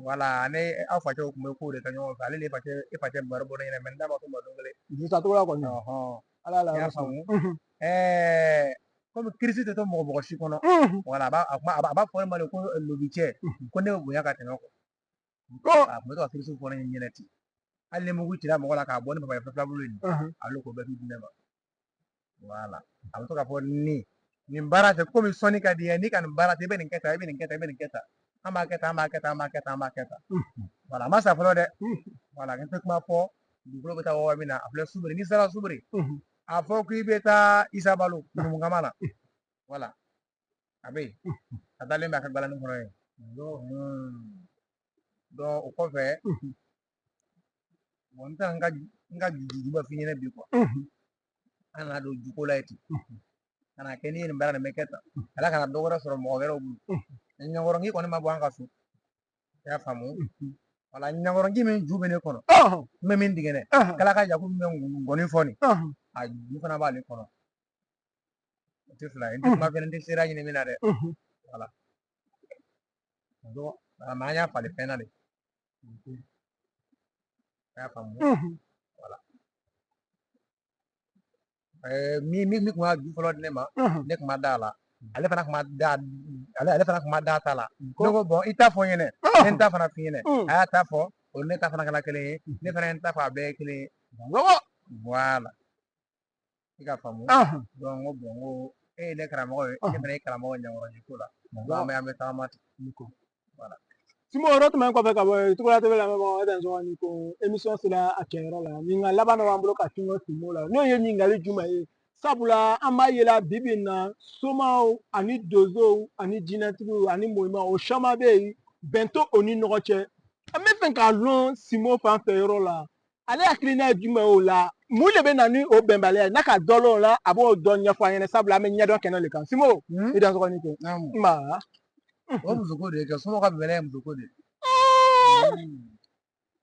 Wala, ne aw facɛw tun bɛ kow de kɛ ɲɔgɔn fɛ, ale ni facɛ, e facɛ baro bɔ ne ɲɛna, mais n da ma s'o ma don kelen. Jusa togo la kɔni. Ala la. I y'a faamu, komi kirisi tɛ to mɔgɔ mɔgɔ si kɔnɔ. Wala, a b'a a b'a fɔ ne ma de ko lobi cɛ, ko ne bɛ bonya ka tɛmɛ o kan. A tun bɛ to ka kirisi fɔ ne ɲɛna ten. Hali ni mugu cira mɔgɔ la k'a bɔ ni papaye fila bolo ye, ale k'o bɛɛ di ne ma. Wala, a bɛ to k'a fɔ nin baara tɛ komi sɔnni ka di ye, n'i ka nin baara tɛ, i bɛ nin kɛ tan, i bɛ nin kɛ tan, i bɛ nin kɛ tan, an b'a kɛ tan, an b'a kɛ tan, an b'a kɛ tan, an b'a kɛ tan. Wala, a ma sa fɔlɔ dɛ. Wala, n tɛ kuma fɔ dugukolo bɛ taa waga min na, a filɛ Subure. N'i sera Subure, a fɔ k'i bɛ taa Isa Balo Numukama na. Wala, a bɛ yen, a dalen bɛ a ka balani kɔnɔ yen. Donc o kɔfɛ, bon, n tɛna n ka juju bɛ f'i ɲɛna bi quoi. An nana don juko la yen ten, ka na kɛ n'i ye nin baara nin bɛ kɛ tan, ala kana dɔ wɛrɛ sɔrɔ mɔgɔ wɛrɛw bolo. Ɲankɔrɔnki kɔni ma bɔ an ka so, i y'a faamu. Wala, ɲankɔrɔnki min ju bɛ ne kɔnɔ, n bɛ min tigɛ dɛ, kala ka yaku min bɛ ngɔni fɔ nin, a ju fana b'ale kɔnɔ. O tɛ fila ye, n tɛ kuma fɛnɛ, n tɛ sira ɲini min na dɛ. Wala, mais an y'a falen fɛn na de, i y'a faamu. Wala. Min kun y'a ju fɔlɔ di ne ma, ne kun ma da la, ale fana kun ma da, ale fana kun ma da ta la. Ne ko bon, i ta fɔ n ɲɛnɛ, ne ta fana f'i ɲɛnɛ. A y'a ta fɔ, o ni ne ta fana kɛra kelen ye. Ne fana ye n ta fɔ, a bɛɛ ye kelen ye. Voilà, i ka faamu. Donc n ko bon, n ko e ye ne karamɔgɔ ye, ne fana ye karamɔgɔ ɲɛkɔrɔji ko la. Donc an bɛ tagama ten. Voilà. Simo, yɔrɔ tɛmɛnen kɔfɛ ka bɔ yen, Togola TV lamɛnbagaw, e tɛ ni ko émission sera a kɛyɔrɔ la. Ɲininkali laban dɔ b'an bolo ka tingo Simo la, n'o ye ɲininkali jumɛn ye? Sabula an b'a yela bi bi in na, somaw ani donsow ani jinɛtigiw ani morimaw, o caman bɛ yen, bɛn t'o o ni ɲɔgɔn cɛ. An bɛ fɛ k'a lɔn Simo fan fɛ yɔrɔ la, ale hakilina ye jumɛn ye o la? Mun de bɛ na ni o bɛnbaliya ye? N'a ka dɔ lɔn o la, a b'o dɔ ɲɛfɔ an ɲɛna, sabula an bɛ ɲɛdɔn kɛnɛ de kan. Simo, i dansɔgɔ ni ko. Nba. O musoko de ye kɛ somɔgɔw ka bɛnbaliya ye, musoko de ye.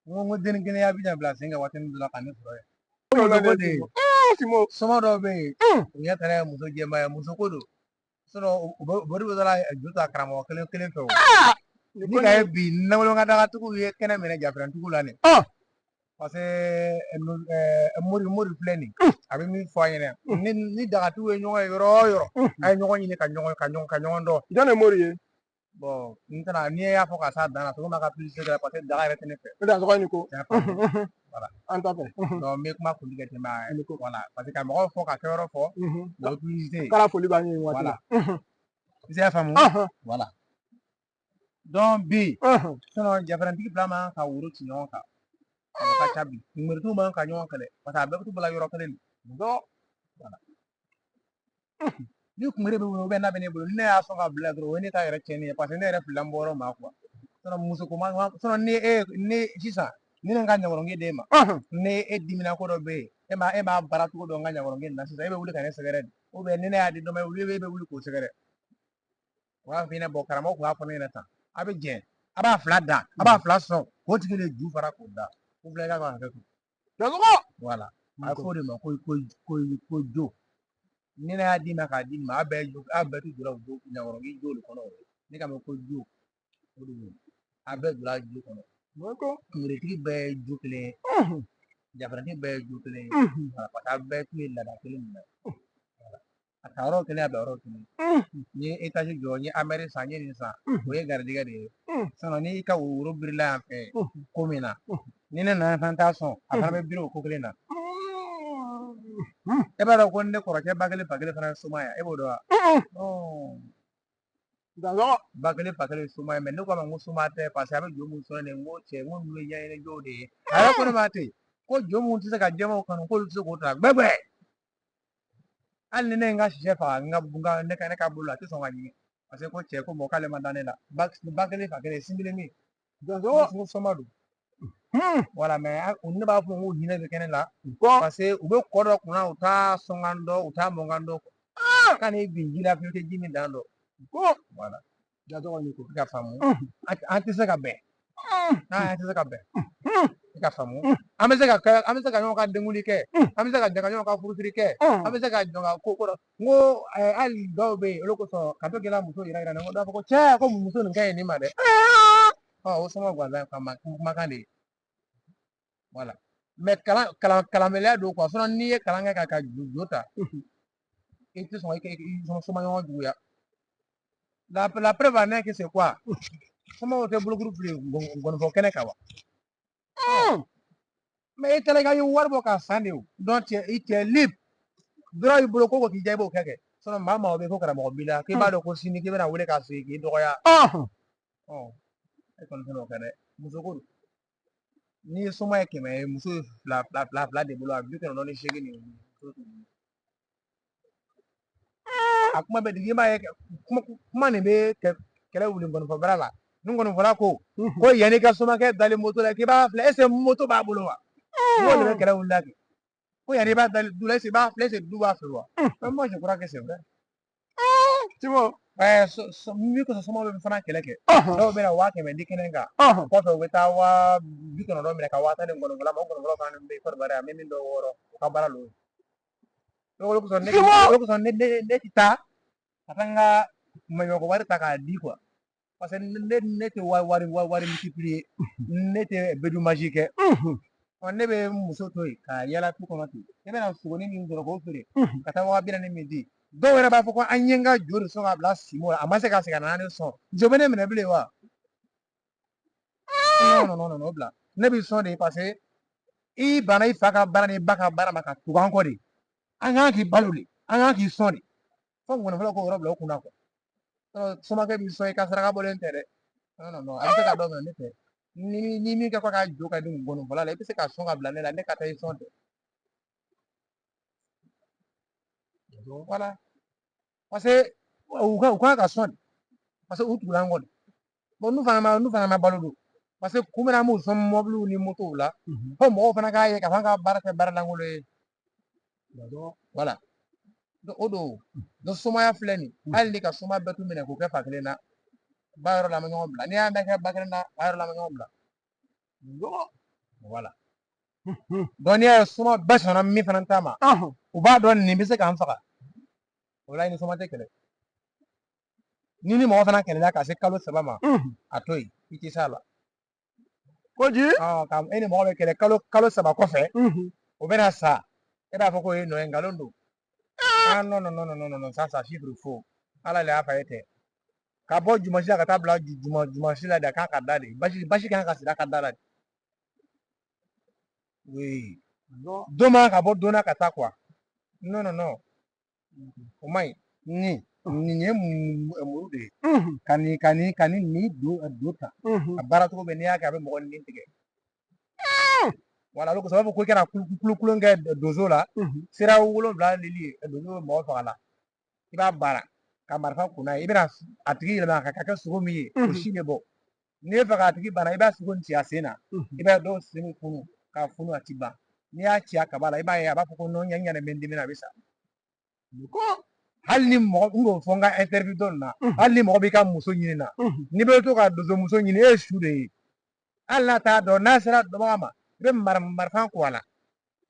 N ko denni kelen ya bɛ bila sen kan waati dɔ la ka ne sɔrɔ yen. O musoko de ye. Simo. Soma dɔw bɛ yen, u ɲɛ tana ye muso jɛman ye, musoko don. U bɛ bɛ taa ju ta karamɔgɔ kelen kelen fɛ o. Ni ka ye bi nawalew ka dagatigiw ye kɛnɛ minɛ jafɛrɛntigiw la nin. Parce que mori filɛ nin, a bɛ min fɔ an ɲɛna, ni dagatigiw ye ɲɔgɔn ye yɔrɔ o yɔrɔ, a ye ɲɔgɔn ɲini ka ɲɔgɔn dɔn. Jɔn ye mori ye? Bon, n tɛna n'i y'a fɔ ka s'a dan na, cogo min ka publicité kɛ, parce que daga yɛrɛ tɛ ne fɛ. Ne dansɔgɔ ni ko. Voilà. An t'a fɛ. Donc n bɛ kuma kundi kɛ ten, voilà, parce que ka mɔgɔw fɔ ka kɛyɔrɔ fɔ, o ye publicité ye. K'ala foli b'an ye waati la. I se y'a faamu? Voilà. Donc bi, sinon jafɛrɛntigi fila man ka woro ci ɲɔgɔn kan. O ka ca bi. Kunberetigiw man ka ɲɔgɔn kɛlɛ, parce que a bɛɛ bɛ t'u bila yɔrɔ kelen de. Voilà. Ni kunbere bɛ bolo n'a bɛ ne bolo, ni ne y'a sɔn ka bila dɔrɔn, o ye ne ta yɛrɛ tiɲɛni ye, parce que ne yɛrɛ filila n bɔyɔrɔ ma quoi. Sinon muso ko ma, sinon ni e ni sisan ni ne ka ɲakɔrɔnge d'e ma, ni e dimina ko dɔ bɛ yen, e b'a baara cogo dɔn n ka ɲakɔrɔnge nin na sisan, e bɛ wuli ka ne sɛgɛrɛ de, ou bien ni ne y'a di dɔ ma, e bɛ wuli k'o sɛgɛrɛ. O b'a f'i ɲɛna, bon, karamɔgɔ tun y'a fɔ ne ɲɛna tan, a bɛ jɛn, a b'a fila da, a b'a fila sɔn k'o tigi de ju fara k'o da, ko filɛ i ka hakɛ to. Dansɔgɔ. Voilà. A bɛ fɔ o de ma ko jo. Ni ne y'a d'i ma k'a di nin ma, a bɛɛ jo, a bɛɛ t'u jɔra jo ɲakɔrɔnge jo de kɔnɔ. Ne ka mɛn ko jo, o de don, a bɛɛ jɔra jo kɔnɔ. Kunberetigi bɛɛ ye jo kelen ye, jafɛrɛntigi bɛɛ ye jo kelen ye, parce que a bɛɛ tun ye laada kelen minɛ. A ta yɔrɔ kelen, a bila yɔrɔ kelen. N ye étage jɔ, n ye Hummer san, n ye nin san, o ye garijɛgɛ de ye. Sinon n'i ka woro birila yan fɛ ko min na, ni ne nana fana t'a sɔn, a fana bɛ biri o ko kelen na. E b'a dɔn ko ne kɔrɔkɛ ba kelen fa kelen fana ye soma ye, e b'o dɔn wa? Dansɔgɔ. Ba kelen fa kelen ye soma ye, mais ne ko a ma ko soma tɛ, parce que a bɛ jo mun sɔrɔ nin, n ko cɛ, n ko ninnu ye ɲɛɲini jow de ye. A yɛrɛ ko ne ma ten ko jo mun tɛ se ka jɛmanw kanu, k'olu tɛ se k'o ta gbɛgbɛ. Hali ni ne ye n ka sɛ faga n ka ne ka bolo la, a tɛ sɔn ka ɲimi, parce que ko cɛ ko bon, k'ale ma da ne la. Ba kelen fa kelen, sin kelen min. Dansɔgɔ. Ko soma don. Voilà, mais ne b'a fɔ ko hinɛ bɛ kɛ ne la, parce que u bɛ kɔ dɔ kunna, u t'a sɔnkan dɔn, u t'a mɔnkan dɔn. Ka n'i bin ji la fiyewu, i tɛ ji min dan dɔn. Ko. Voilà. Dansɔgɔ ni ko. I ka faamu. An tɛ se ka bɛn. An tɛ se ka bɛn. I ka faamu. An bɛ se ka kɛ, an bɛ se ka ɲɔgɔn ka denkuli kɛ, an bɛ se ka jɛ ka ɲɔgɔn ka furusiri kɛ, an bɛ se ka jɔ ka ko dɔ. N ko hali dɔw bɛ yen, olu kosɔn ka to k'i la muso yira yira, n ko dɔw b'a fɔ ko cɛ, ko muso nin ka ɲi nin ma dɛ. Ɔ, o soma gansan kumakan de ye. Voilà. Mais kalan kalan kalanbaliya don quoi. Sinon n'i ye kalan kɛ ka jo ta, i tɛ sɔn i soma ɲɔgɔn juguya. La preuve en est que c'est quoi? Somaw tɛ bolokuru fili ngɔnifɔ kɛnɛ kan wa? Mais i taara i ka wari bɔ k'a san de o. Donc tu es libre. Dɔrɔn i bolo ko ko k'i diya, i b'o kɛ kɛ. Sinon maa maa bɛ yen ko karamɔgɔ b'i la, k'i b'a dɔn ko sini k'i bɛna wele k'a sigi k'i dɔgɔya. Ɔ, e kɔni tɛna o kɛ dɛ. Muso ko don. N'i ye soma ye 100 ye, muso ye fila fila fila fila de bolo, a 98 nin muso t'u bolo. A kuma bɛ digi, i b'a ye kuma nin bɛ kɛlɛ wuli ngɔnifɔ bara la. Ni ngɔnifɔla ko yanni ka somakɛ dalen moto la, k'i b'a filɛ, est ce que moto b'a bolo wa? N k'o de bɛ kɛlɛ wuli la kɛ. Ko yanni i b'a dalen du la, est ce que i b'a filɛ, est ce que du b'a fɛ wa? Mais moi, je crois que c'est vrai. Simo. Min kosɔn somaw bɛ fana kɛlɛ kɛ. Dɔw bɛna 100 000 di kɛnɛ kan. Kɔfɛ u bɛ taa 90 minɛ ka 10 000 di ngɔnifɔla ma. O ngɔnifɔla fana bɛ Côte d'Ivoire yan, n bɛ min dɔn wɔɔrɔ, u ka baara l'o ye. O de kosɔn ne tɛ taa ka taa n ka maɲumako wari ta k'a di quoi. Parce que ne tɛ wari wari wari multiplier, ne tɛ bédoumagie kɛ. Ɔ, ne bɛ muso to yen ka yala tu kɔnɔ ten, ne bɛna sogonin min sɔrɔ k'o feere ka taa 20 000 min di. Dɔw yɛrɛ b'a fɔ ko an ye n ka jo de sɔn k'a bila simo la, a ma se ka segin ka na ne sɔn. Jo bɛ ne minɛ bilen wa? Non, non, non, non, o bila. Ne b'i sɔn de parce que i banna i fa ka baara ni ba ka baara ma ka tugu an kɔ de. An kan k'i balo de, an kan k'i sɔn de. Fo ngɔnifɔlaw k'o yɔrɔ bila o kunna quoi. Somakɛ b'i sɔn i ka saraka bɔlen tɛ dɛ. Non, non, non, a bɛ se ka dɔ minɛ ne fɛ. Ni min kɛ ko ka jo ka di ngɔnifɔla la, i bɛ se ka sɔn ka bila ne la, ne ka taa i sɔn tɛ. Voilà. Parce que u kan ka sɔn de. Parce que u tugula an kɔ de. Bon, n'u fana ma balo don. Parce que kun min na an b'u sɔn mɔbiliw ni motow la, fo mɔgɔw fana k'a ye k'a fɔ an ka baara tɛ baara lankolon ye. Voilà. Donc, o don. Donc somaya filɛ nin ye, hali ni ka soma bɛɛ t'u minɛ k'o kɛ fa kelen na, ba yɔrɔ la an bɛ ɲɔgɔn bila. N'i y'a mɛn kɛ ba kelen na, ba yɔrɔ la an bɛ ɲɔgɔn bila. Voilà. Donc n'i y'a ye soma bɛɛ sɔnna min fana ta ma, u b'a dɔn nin bɛ se k'an faga. O la i ni soma tɛ kɛlɛ. Ni mɔgɔ fana kɛlɛla ka se kalo 3 ma, a to yen, i tɛ s'a la. Koji. Ka e ni mɔgɔ bɛ kɛlɛ kalo 3 kɔfɛ, o bɛna sa, e b'a fɔ k'o ye nɔ ye, nkalon don. Ah non, non, non, non, non, non, ça chiffre faux. Ala le y'a fa ye tɛ. Ka bɔ jumasi la ka taa bila jumasi la de, a kan ka da de. Basi kan ka siri a ka da la de. Oui. Don man ka bɔ don na ka taa quoi. Non, non, non. O man ɲi. Nin ye muru de ye. Ka nin don ta. A baara cogo bɛ, n'i y'a kɛ a bɛ mɔgɔ nin tigɛ. Voilà, olu kosɔn u b'a fɔ ko i kana kulon kɛ donso la. Sira 7 lili donso bɛ mɔgɔ faga la. I b'a baara ka marifa kunna ye, i bɛna a tigi yɛlɛma ka kɛ sogo min ye, o si bɛ bɔ. N'i ye fɛ k'a tigi bana, i b'a sogo nin ci a sen na. I b'a ye dɔw sen bɛ funu k'a funu, a ti ban. N'i y'a ci a kaba la, i b'a ye a b'a fɔ ko non, ɲɛ bɛ n dimi na, a bɛ sa. Hali ni mɔgɔ n k'o fɔ n ka interview dɔ nin na, hali ni mɔgɔ b'i ka muso ɲini na, n'i bɛ to ka donso muso ɲini, e ye su de ye. Hali n'a t'a dɔn, n'a sera dɔnbaga ma, i bɛ marifa ko a la.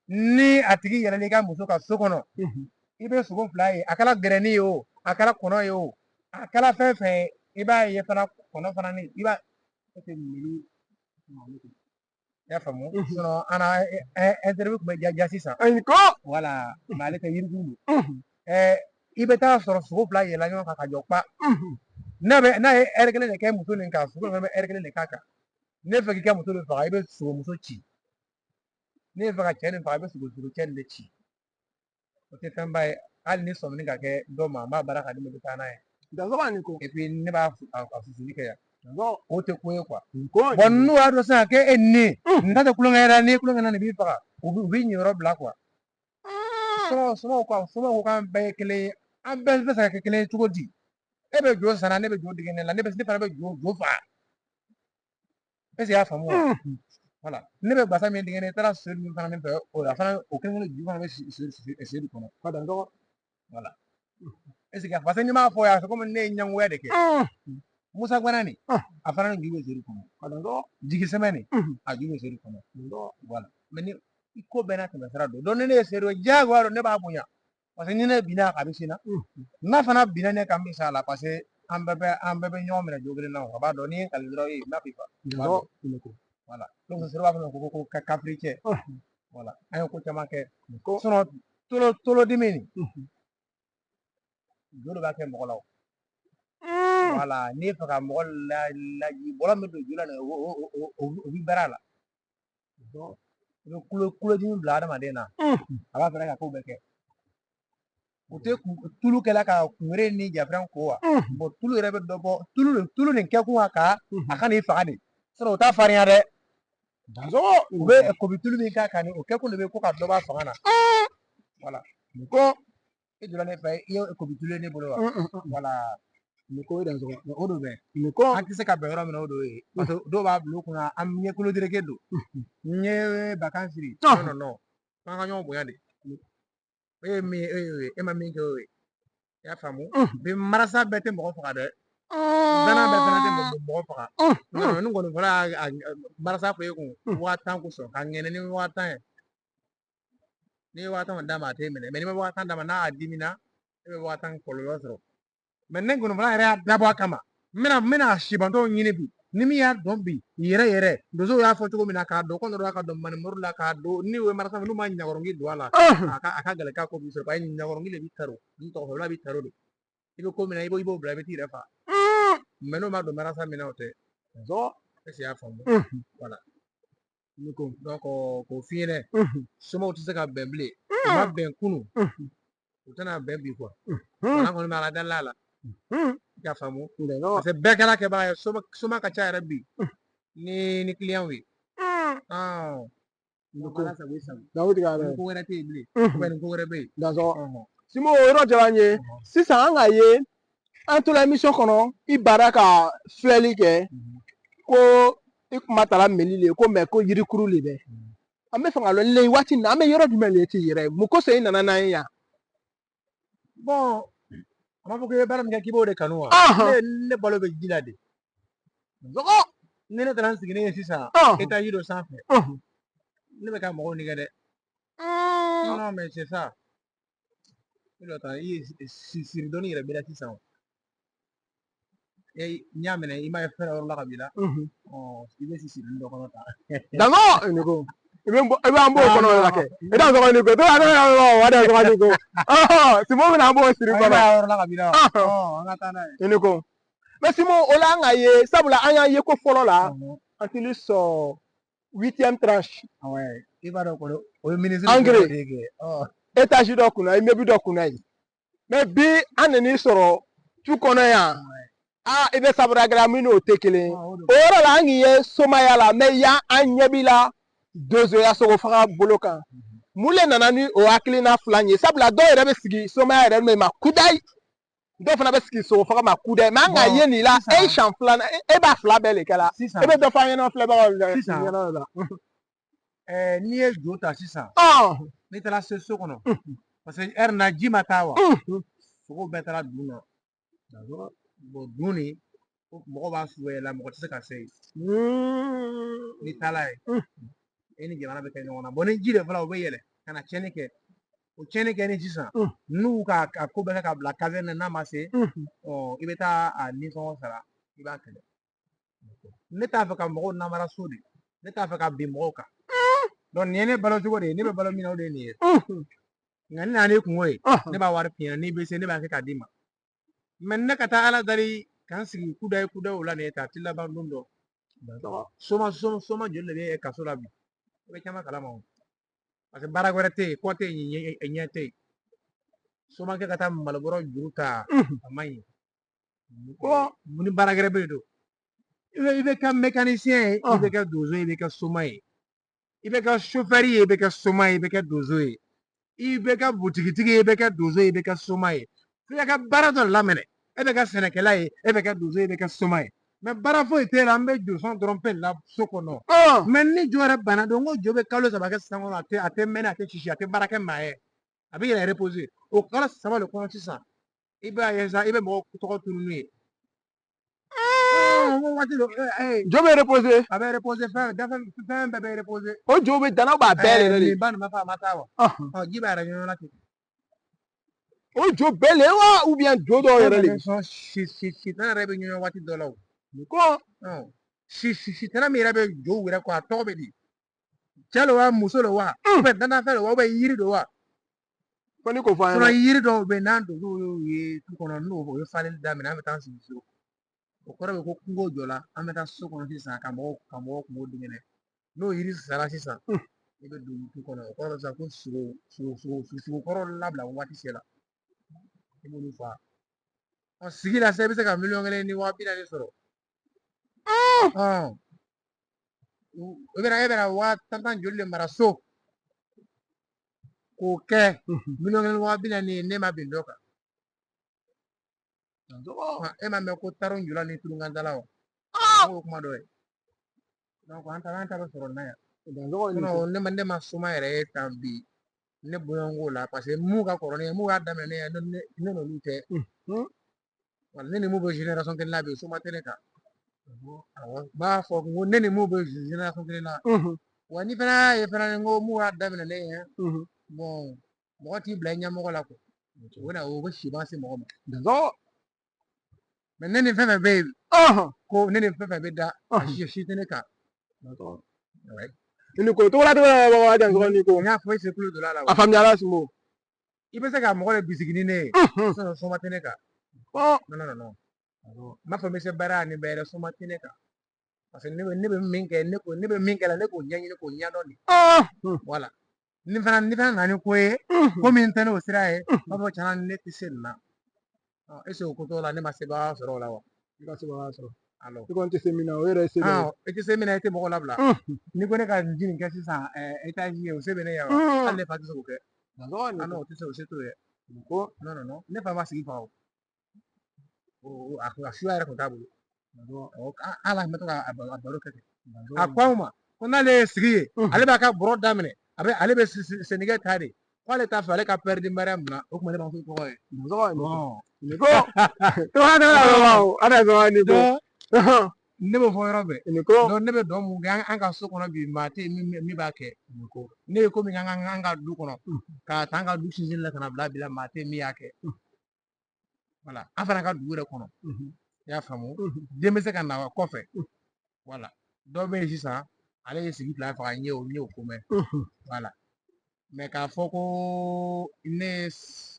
Ni a tigi yɛlɛla i ka muso ka so kɔnɔ, i bɛ sogo fila ye, a kɛra gɛrɛni ye o, a kɛra kɔnɔ ye o, a kɛra fɛn fɛn ye, i b'a ye fana kɔnɔ fana ni i b'a e tɛ mili, i y'a faamu. Sinon an na interview tun bɛ ja sisan. Ko. Voilà, mais ale tɛ yirikun don. I bɛ taa sɔrɔ sogo fila yɛlɛla ɲɔgɔn kan ka jɔ pa. N'a ye ɛri kelen de kɛ muso nin kan, sogo fana bɛ ɛri kelen de k'a kan. Ne fɛ k'i ka muso de faga, i bɛ sogo muso ci. Ne fɛ ka cɛ nin faga, i bɛ sogo cɛ nin de ci. O tɛ fɛnba ye, hali ni sɔmini ka kɛ dɔ ma, n b'a baara ka di ma, i bɛ taa n'a ye. Dansɔgɔ ni ko. Et puis ne b'a a susuli kɛ yan. O tɛ ko ye quoi. Ko. Bon, n'u y'a dɔn sisan k'e nin ta tɛ kulonkɛ yɛrɛ, n'i ye kulonkɛ na nin b'i faga, u b'i ɲiyɔrɔ bila quoi. Somɔgɔw ko k'an bɛɛ ye kelen ye, an bɛɛ bɛ se ka kɛ kelen ye cogo di? E bɛ jo sanna, ne bɛ jo dege ne la, ne fana bɛ jo faga. Est ce que i y'a faamu wa? Voilà. Ne bɛ basa min dege ne taara so min fana min fɛ, o la fana o kelen kelen ju fana bɛ sedu kɔnɔ. Ka dansɔgɔ. Voilà. Est ce que parce que n'i m'a fɔ yan, c'est comme ne ye ɲɛngoya de kɛ. Musa Gbana nin, a fana ni ju bɛ sedu kɔnɔ. Ka dansɔgɔ. Jigi sɛmɛ nin, a ju bɛ sedu kɔnɔ. Voilà. Mais ni i ko bɛɛ n'a tɛmɛ sira don. Donc ni ne ye sedu ye, diyagoya don ne b'a bonya. Parce que ni ne binna a kan, a bɛ se n na. N'a fana binna ne kan, n bɛ s'a la parce que an bɛɛ bɛ ɲɔgɔn minɛ jo kelen na o. A b'a dɔn n'i ye n kali dɔrɔn, n b'a f'i fa. Voilà. Donc sedu b'a fɔ ko kafiri cɛ. Voilà. An ye ko caman kɛ. Sinon tolo dimi nin, jo de b'a kɛ mɔgɔ la o. Voilà. N'i fɛ ka mɔgɔ laji, bɔlɔ min don jo la nin, o b'i baara la. I bɛ kulodimi bila adamaden na, a b'a fɛ ka ko bɛɛ kɛ. U tɛ tulu kɛla ka kunbere ni jafɛn ko wa? Bon, tulu yɛrɛ bɛ dɔ bɔ tulu nin kɛ kun ka a ka n'i faga de. Sinon o t'a farinya dɛ. U bɛ kobi tulu min k'a kan, o kɛ kun de bɛ ko ka dɔ b'a fanga na. Voilà. Ko. E donna ne fɛ, i ye kobi tulu ye ne bolo wa? Voilà. Nin ko ye dansɔgɔ. O do bɛ. Nin ko. An tɛ se ka bɛn yɔrɔ min na, o do ye. Parce que dɔw b'a bila u kunna an ye kulodereke don. N ye bakan siri. Non, non, non. An ka ɲɔgɔn bonya de. E ye min ye, e y'o ye. E ma min kɛ, o ye. I y'a faamu? Bi marasa bɛɛ tɛ mɔgɔ faga dɛ. Danna bɛɛ fana tɛ mɔgɔ faga. Non, ni kɔni fɔra marasa fɔ e kun 10 000 kosɔn ka ŋɛnɛ ni 10 000 ye. N'i ye 10 000 d'a ma, a t'e minɛ. Mais n'i ma 10 000 d'a ma, n'a dimina, e bɛ 10 000 kɔlɔlɔ sɔrɔ. Mais ne kɔni fana yɛrɛ y'a dabɔ a kama. N bɛna sibantɔw ɲini bi. Ni min y'a dɔn bi yɛrɛ yɛrɛ, donsow y'a fɔ cogo min na, k'a don kɔnɔ la, ka don manimuru la, k'a don ni o ye marasa n'u ma ɲagɔrɔngi don a la, a ka gɛlɛn k'a ko b'i sɔrɔ. Paseke ɲagɔrɔngi de b'i taro ni tɔgɔfɛla b'i taro de. I bɛ ko min na, i b'o bila, i bɛ t'i yɛrɛ fa. Mɛ n'o ma don marasa min na, o tɛ. Est-ce que i y'a faamu? Voilà. Donc k'o f'i ɲɛna, somaw tɛ se ka bɛn bilen. U ma bɛn kunun, u tɛna bɛn bi quoi. An kɔni bɛ ala dalila la. I ka faamu, parce que bɛɛ kɛra kɛbaga ye. Soma soma ka ca yɛrɛ bi ni client ye. Ala sago i sago. Ni ko wɛrɛ tɛ yen bilen, ou bien ni ko wɛrɛ bɛ yen. Simo, o yɔrɔ diyara n ye. Sisan an k'a ye, an tola émission kɔnɔ, i bara ka filɛli kɛ ko i kuma taara meli le ko, mɛ ko yirikuru le bɛ. An bɛ fɛ ka lɔn le waati in na, an bɛ yɔrɔ jumɛn le ti yɛrɛ, mun kosɔn i nana n'an ye yan? Bon, a b'a fɔ k'i bɛ baara min kɛ, k'i b'o de kanu wa. Ne balo bɛ ji la de. Ni ne taara n sigi ne ye sisan étage dɔ sanfɛ, ne bɛ ka mɔgɔw nɛgɛ dɛ. Non, mais c'est ça. I dɔ ta, i ye siri dɔɔni yɛrɛ b'i la sisan. E n y'a minɛ, i m'a ye fɛn yɔrɔ la ka b'i la. I bɛ siri dɔ kɔnɔ ta. Danzɔ ni ko i bɛ i bɛ an b'o kɔnɔ la kɛ i da sɔgɔ ni ko to a wa da sɔgɔ ni ko Simo bɛna an b'o siri kɔnɔ. Yɔrɔ la ka b'i la, an ka taa n'a ye. I ni ko. Mɛ Simo, o la an k'a ye, sabula an y'a ye ko fɔlɔ la an tili sɔn huitième tranche. I b'a dɔn kɔni, o ye ministre engrais étage dɔ kunna, immeuble dɔ kunna yen. Mɛ bi an nan'i sɔrɔ tu kɔnɔ yan, aa, i bɛ sabara gɛlɛya min n'o tɛ kelen ye. O yɔrɔ la, an k'i ye somaya la, mɛ yan an ɲɛ b'i la donsoya sogo faga bolo kan. Mun le nana ni o hakilina fila ye? Sabula dɔw yɛrɛ bɛ sigi somaya yɛrɛ min ma kudayi, dɔw fana bɛ sigi sogo faga ma kudayi. Mɛ an k'a ye nin la, e ye siɲɛ filanan, e b'a fila bɛɛ de kɛ la. E bɛ dɔ fɔ an ɲɛna, filɛbagaw ɲɛna la. N'i ye jo ta sisan, n'i taara se so kɔnɔ, parce que ɛri na ji ma taa wa, sogo bɛɛ taara dun na. Bon, dun nin, mɔgɔ b'a surveiller la, mɔgɔ tɛ se ka se yen. N'i taara yen, e ni jamana bɛ kɛ ɲɔgɔn na. Bon, ni ji de fɔlɔ, u bɛ yɛlɛ ka na tiɲɛni kɛ. O tiɲɛni kɛ ni sisan, n'u ka a ko bɛɛ kɛ ka bila caserne na, n'a ma se, i bɛ taa a nisɔngɔ sara, i b'a kɛlɛ. Ne t'a fɛ ka mɔgɔw namara so de, ne t'a fɛ ka bin mɔgɔw kan. Donc nin ye ne balo cogo de ye, ne bɛ balo min na, o de ye nin ye. Nka ni nana ni kungo ye, ne b'a wari f'i ɲɛna, n'i bɛ se, ne b'a kɛ k'a d'i ma. Mɛ ne ka taa ala dali k'an sigi kudayi kudayi o la, nin ye ta a ti laban don dɔ. Soma soma joli de bɛ kaso la bi? I bɛ caman kalama o, parce que baara wɛrɛ tɛ yen, kɔ tɛ yen, ɲɛ tɛ yen. Somakɛ ka taa malobɔrɔ juru ta, a man ɲi. Ni baara wɛrɛ bɛ yen don, i bɛ kɛ mécanicien ye, i bɛ kɛ donso ye, i bɛ kɛ soma ye, i bɛ kɛ chauffeur ye, i bɛ kɛ soma ye, i bɛ kɛ donso ye, i bɛ kɛ butigitigi ye, i bɛ kɛ donso ye, i bɛ kɛ soma ye. F'i ka baara dɔ laminɛ. E bɛ kɛ sɛnɛkɛla ye, e bɛ kɛ donso ye, i bɛ kɛ soma ye. Mɛ baara foyi t'e la, an bɛ josɔn dɔrɔn pe la so kɔnɔ. Mɛ ni jo yɛrɛ banna don, ko jo bɛ kalo 3 kɛ sisan kɔnɔ, a tɛ mɛnɛ, a tɛ sisi, a tɛ baara kɛ maa ye, a bɛ yɛrɛ reposer o kalo 3 de kɔnɔ. Sisan i b'a ye sisan, i bɛ mɔgɔw tɔgɔ tunun ye. Waati dɔ jo bɛ reposer. A bɛ reposer, fɛn dafɛn fɛn bɛɛ bɛ reposer. O jo bɛ danaw b'a bɛɛ yɛrɛ de. Nin ba nin ma fɔ a ma taa wa, ji b'a yɛrɛ ɲɔgɔn na ten. O jo bɛɛ le wa, ou bien jo dɔw yɛrɛ de? Sitana yɛrɛ bɛ ɲɔgɔn waati dɔ la o. Ko sitana min yɛrɛ bɛ jow yɛrɛ kɔ, a tɔgɔ bɛ di? Cɛ lo wa, muso lo wa, ou bien danafɛn lo wa, ou bien yiri do wa? Ko ni k'o fɔ an Sinon ɲɛna. yiri dɔw bɛ yen, n'an donsow y'o ye tu kɔnɔ, n'o ye faleli daminɛ, an bɛ taa sigi so. O kɔrɔ bɛ ko kungo jɔla. An bɛ taa so kɔnɔ sisan ka mɔgɔw kungo dingɛ. N'o yiri sara sisan, i bɛ don tu kɔnɔ, o kɔrɔ bɛ sisan ko sogo kɔrɔ labila waati sera, i b'olu fa. Ɔ, sigi la sisan, i bɛ se ka 1,000,000 ni 40,000 sɔrɔ. E bɛna waa tan tan joli de mara so k'o kɛ 1,000,000 ni 40,000 ye? Ne ma bin dɔ kan. E m'a mɛn ko taron jula ni turunkantala wa? O ye kuma dɔ ye. Donc an ta, an ta bɛ sɔrɔ nin na yan. Sinon ne ma soma yɛrɛ ye tan bi, ne bɔɲɔgɔnko la, parce que mun ka kɔrɔ ne ye, mun y'a daminɛ ne ye, ne n'olu tɛ. Wala ne ni mun bɛ génération kelen na bi, soma tɛ ne kan. Awɔ, n b'a fɔ n ko ne ni mun bɛ génération kelen na wa, ni fana y'a ye fana, n ko mun y'a daminɛ ne ye. Bon, mɔgɔ t'i bila i ɲɛmɔgɔ la quoi, o bɛ na, o bɛ siban se mɔgɔ ma. Mais ne ni fɛn fɛn bɛ yen, ko ne ni fɛn fɛn bɛ da, a si si tɛ ne kan. I ni ko Togola TV lamɛnbagaw, dansɔgɔ ni ko. N y'a fɔ, e se kulo donna a la. A faamuyara, Sinbo. I bɛ se ka mɔgɔ de bisigi ni ne ye, sinon soma tɛ ne kan. Non, non, non, n m'a fɔ n bɛ se baara ni bɛɛ yɛrɛ, soma tɛ ne kan. Parce que ne bɛ min kɛ, ne ko ne bɛ min kɛ la, ne k'o ɲɛɲini k'o ɲɛdɔn de. Voilà. Ni fana nana ni ko ye, ko min tɛ n'o sira ye, n b'a fɔ tiɲɛna ne tɛ se nin na. Est ce que o ko t'o la, ne ma sebaaya sɔrɔ o la wa? I ka sebaaya sɔrɔ. Alors. I kɔni tɛ se min na, o yɛrɛ ye se dɔ ye. I tɛ se min na, i tɛ mɔgɔ labila. N'i ko ne ka ji nin kɛ sisan, étage ye, o se bɛ ne ye wa? Hali ne fa tɛ se k'o kɛ. Ah non, o tɛ se, o se t'o ye. Ko Non, non, non. Ne fa ma sigi faga o. O a suya yɛrɛ tun t'a bolo. Hali an bɛ to ka a baro kɛ ten. A ko anw ma ko n'ale ye sigi ye, ale b'a ka bɔrɔ daminɛ, a bɛ ale bɛ sɛnɛkɛ ta de. K'ale t'a fɛ ale ka pɛridi Mariam na, o tuma ne b'a fɔ tɔgɔ ye. Ni ko Togola TV lamɛnbagaw, a dansɔgɔ ni ko. Ne b'o fɔ yɔrɔ bɛɛ. Ni ko. Donc ne bɛ dɔn mun kɛ an ka so kɔnɔ bi, maa tɛ yen min b'a kɛ. Ne ye ko min kɛ an ka du kɔnɔ, k'a ta an ka du sinsin la ka na bila bi la, maa tɛ yen min y'a kɛ. Voilà. An fana ka dugu yɛrɛ kɔnɔ. I y'a faamu? Den bɛ se ka na kɔfɛ. Voilà. Dɔ bɛ yen sisan, ale ye sigi fila faga, n ye o n y'o ko mɛn. Voilà. Mais k'a fɔ ko ne ye